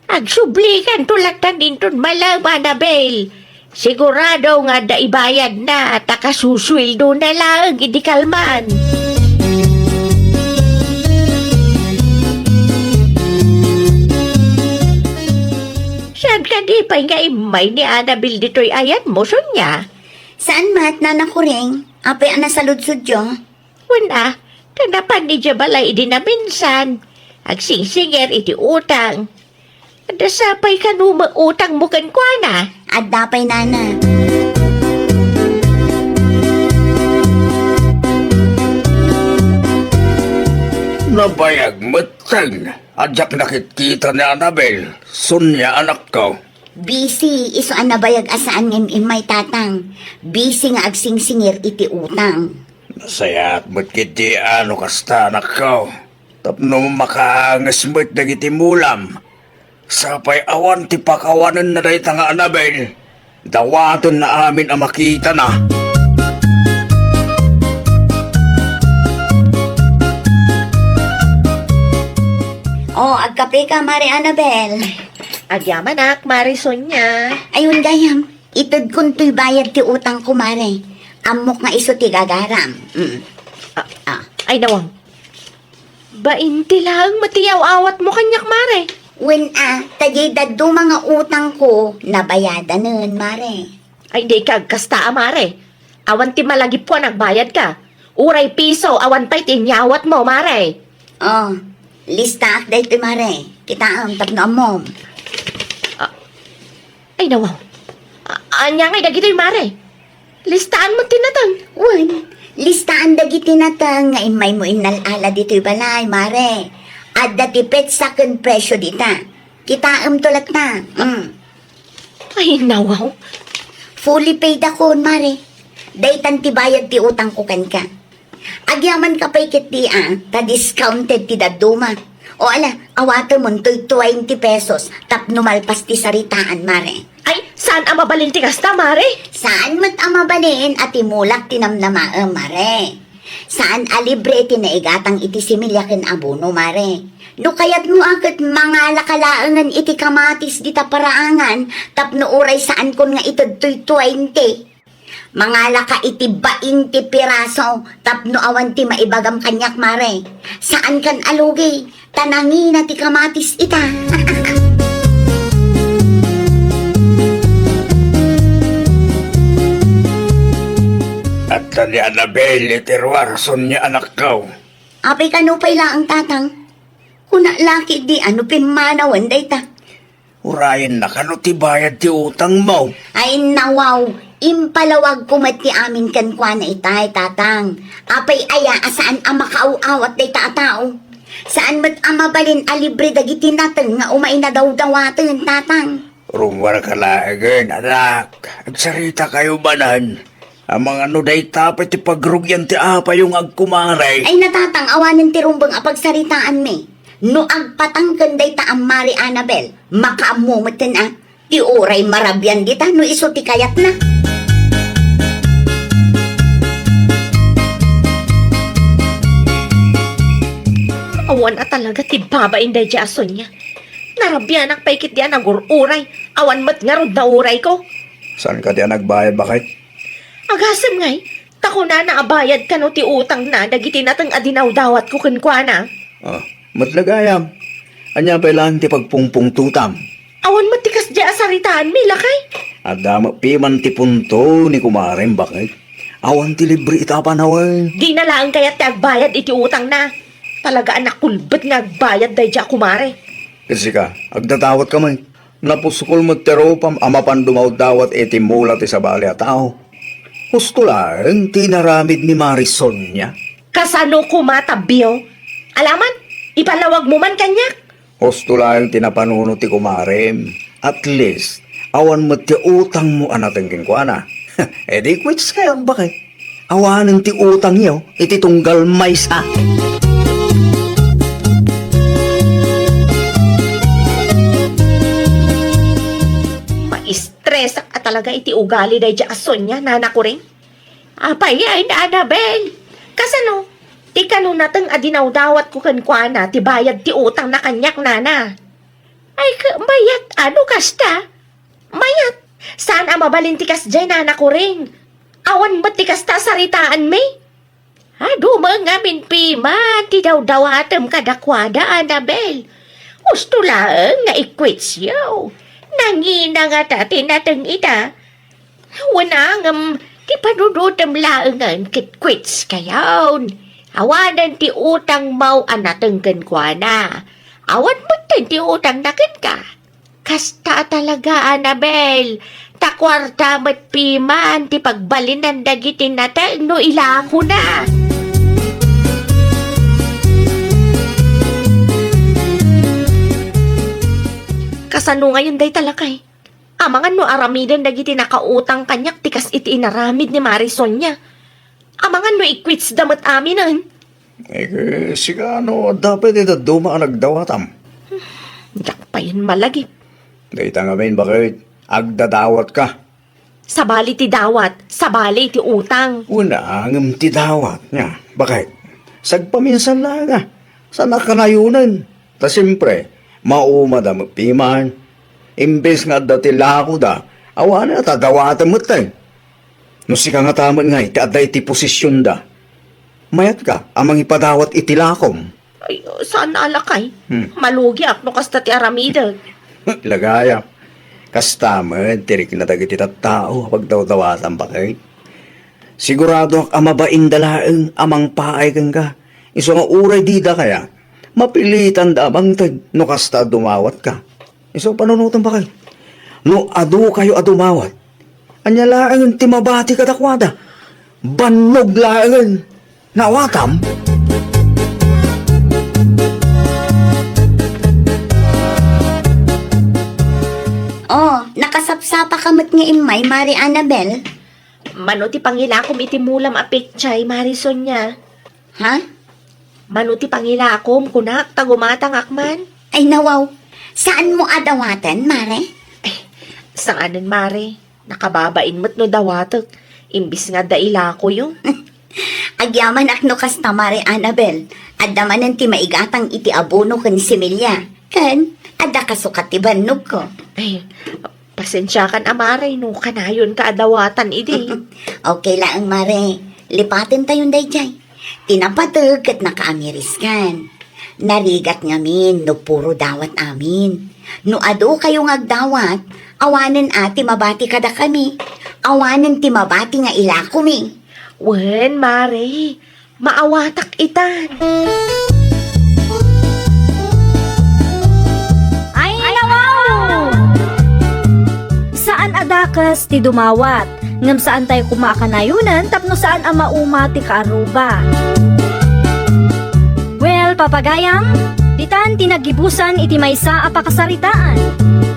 Agsublikanto latta inton malem, Anabel. Sigurado nga adda ibayadna ta kasusueldona laeng idi kalman. Saan kadi pay nga immay ni Anabel ditoy ayanmo, Sonia? Saan met, Nana Kureng? Apay a nasaludsodyo? Wen a, ta napan idiay balay idi naminsan. Agsingsingir iti utang. Dasapay kano met utangmo kenkuana? Adda pay, nana. Nabayag metten a diak nakitkita ni Anabel, Sonia, anakko. Busy, isu a nabayag a saan nga im-immay, tatang. Busy nga agsingsingir iti utang. Nasayaat met ketdi a no kasta, anakko. Tapno makaanges met dagiti mulam. Sapay awan ti pakawanenna dayta nga Anabel. Dawatenna amin a makitana. O, agkapeka, Mare Anabel. Agyamanak, Mare Sonia. Ayun gayam, itedkon toy bayad ti utangko, Mare. Ammok nga isu ti gagaram. Mm. Ah, ah. Ay, nawang. Bainti laeng met ti yaw-awatmo kaniak, Mare. Wen a, ta diay dadduma nga utangko, nabayadanen, Mare. Ay, dika agkasta a, Mare. Awan ti malagipko a nagbayadka. Uray piso, awan pay ti inyawatmo, Mare. O, listaak daytoy, Mare. Kitaem tapno ammom. Ah, Ay, nawaw. A-, ania ngay dagitoy, Mare? Listaan met ti nateng. Wen, listaan dagiti nateng nga immaymo innal-ala ditoy balay, Mare. Adda ti petsa ken presio dita. Kitaemto latta. Mm. Ay, nawaw. Fully paid akon, Mare. Daytan ti bayad ti utangko kenka. Agyamanka pay ketdi a, ta discounted ti dadduma. O ala, awatemon toy twenty pesos tapno malpas ti saritaan, Mare. Ay, saan a mabalin ti kasta, Mare? Saan met a mabalin a ti mulak ti namnamaem, Mare. Saan a libre ti naigatang iti similya ken abono, Mare. No kayatmo a ket mangalaka laengen iti kamatis dita paraangan tapno uray saankon nga ited toy twenty. Mangalaka iti bainti piraso tapno awan ti maibagam kaniak, Mare. Saankan a lugi, ta nangina ti kamatis ita. Adda ni Anabel iti ruar, Sonia, anakko. Apay, kano pay laeng, Tatang? Kuna la ketdi a no pimmanawen dayta. Urayenna kano ti bayad ti utangmo? Ay, nawaw, impalawagko met ti amin kenkuana itay, Tatang. Apay aya a saan a makaaw-awat dayta a tao? Saan met a mabalin a libre dagiti nateng nga umay nadawdawaten, Tatang? Rummuarka laengen, anak. Agsaritakayo manen. Amangan no dayta pay ti pagrugian ti apayo nga agkumare. Ay, Tatang, awanen ti rumbeng a pagsaritaanmi. No agpatang ken dayta a Mare Anabel, makaammo metten a, ti uray marabian dita no isu ti kayatna. Awan a talaga ti babain daydiay a Sonia. Narabianak pay ketdi a nagur-uray. Awan met ngarud naurayko. Saan kadi a nagbayad, baket? Agasem ngay, ta kunana a bayad kano ti utangna dagiti nateng a dinawdawatko kenkuana. Ah, met la gayam. Ania pay laeng ti pagpungpungtotam? Awan met ti kasdiay a saritaanmi, lakay. Adda met piman ti punto ni kumarem, baket. Awan ti libre ita a panawen. Dina laeng kayat ti agbayad iti utangna. Talaga a nakulbet nga agbayad daydiay a kumare. Ket sika, agdadawat ka met. Napuskol met ti rupam a mapan dumawdawat iti mula ti sabali a tao. Husto laeng ti inaramid ni Mare Sonia. Kasano koma, Tabbio? Alaman, ipalawagmo man kaniak. Husto laeng ti napanuno ti kumarem. At least, awan met ti utangmo a nateng kenkuana. E di quits kayo, baket. Awanen ti utangyo iti tunggal maysa. Maistresak a talaga iti ugali daydiay a Sonia, Nana Kuring. Apay, ay, Anabel. Kasano? Ti kano nateng a dinawdawatko kenkuana ti bayad ti utangna kaniak, Nana. Ay, ka-, mayat, ano kasta? Mayat, saan a mabalin ti kasdiay, Nana Kuring? Awan met ti kasta a saritaanmi? Adu met ngamin piman ti dawdawatem kadakuada, Anabel. Husto laeng nga i-quits yo. Nangina ngata ti nateng ita. Wen a ngem ti panunotem laengen ket quits kayon. Awanen ti utangmo a nateng kenkuana. Awan metten ti utangna kenka. Kasta a talaga, Annabel. Ta kuarta met piman ti pagbalinan dagiti nateg no ilakona. Kasano ngayon dayta, lakay? Amangan no aramiden dagiti nakautang kaniak ti kas iti inaramid ni Mare Sonia. Amangan no i-quits da met aminen. Eh, sika no adda pay ti dadduma a nagdawatam? Diak payen malagip. Dayta ngamin, baket, agdadawatka. Sabali ti dawat, sabali ti utang. Una, ngem ti dawat, nia, baket, sagpaminsan laeng a, saan a kanayonen. Ta siempre, maumada met piman. Imbes nga adda ti lakoda, awanen a ta dawaten met tay. No sika ngata met ngay ti adda iti posisionda, mayatka a mangipadawat iti lakom. Ay, saan a, lakay. Hmm. Malugiak no kasta ti aramidek. Lagaya. Kasta met ti rikna dagiti tattao a pagdawdawatan, baket. Siguradoak a mabainda laeng a mangpaay kenka. Isu nga uray dida kayat, mapilitanda a mangted no kasta a dumawatka. Isu a panunotem, baket. No adu kayo a dumawat, ania laengen ti mabati kadakuada? Bannog laengen. Naawatam? Oh, nakasapsapaka met nga immay, Mare Annabel? Mano ti pangilakom iti mulam a petsay, Mare Sonia? Ha? Mano ti pangilakom, kunak, ta gumatangak man? Ay, nawaw. Saanmo a dawaten, Mare? Ay, saanen, Mare. Nakababain met no dawatek, imbes nga adda ilakoyo. Agyamanak no kasta, Mare Annabel. Adda manen ti maigatang iti abono ken similya. Ken, adda kasukat ti bannogko. Ay, pasensiakan a, Mare, no kanayonka a dawatan idi. Okay laeng, Mare. Lipatentayon daydiay. Ti napateg ket nakaamiriskan. Narigat ngamin no puro dawat amin. No adu kayo nga agdawat, awanen a ti mabati kadakami. Awanen ti mabati nga ilakomi. Wen, Mare, maawatak itan. Ay, nawaw! Saan a dakes ti dumawat, ngem saantay koma a kanayonen tapno saan a mauma ti kaaruba. Well, papagayam, ditan ti naggibusan iti maysa a pakasaritaan.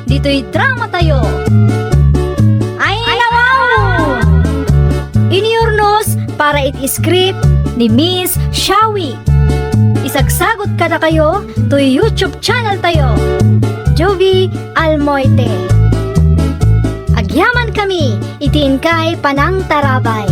Ditoy dramatayo. Ay, nawaw! Iniurnos para iti script ni Miss Shawi. Isagsagot kadakayo toy YouTube channel tayo, Jovie Almoite. Agyaman kami iti inkay panangtarabay.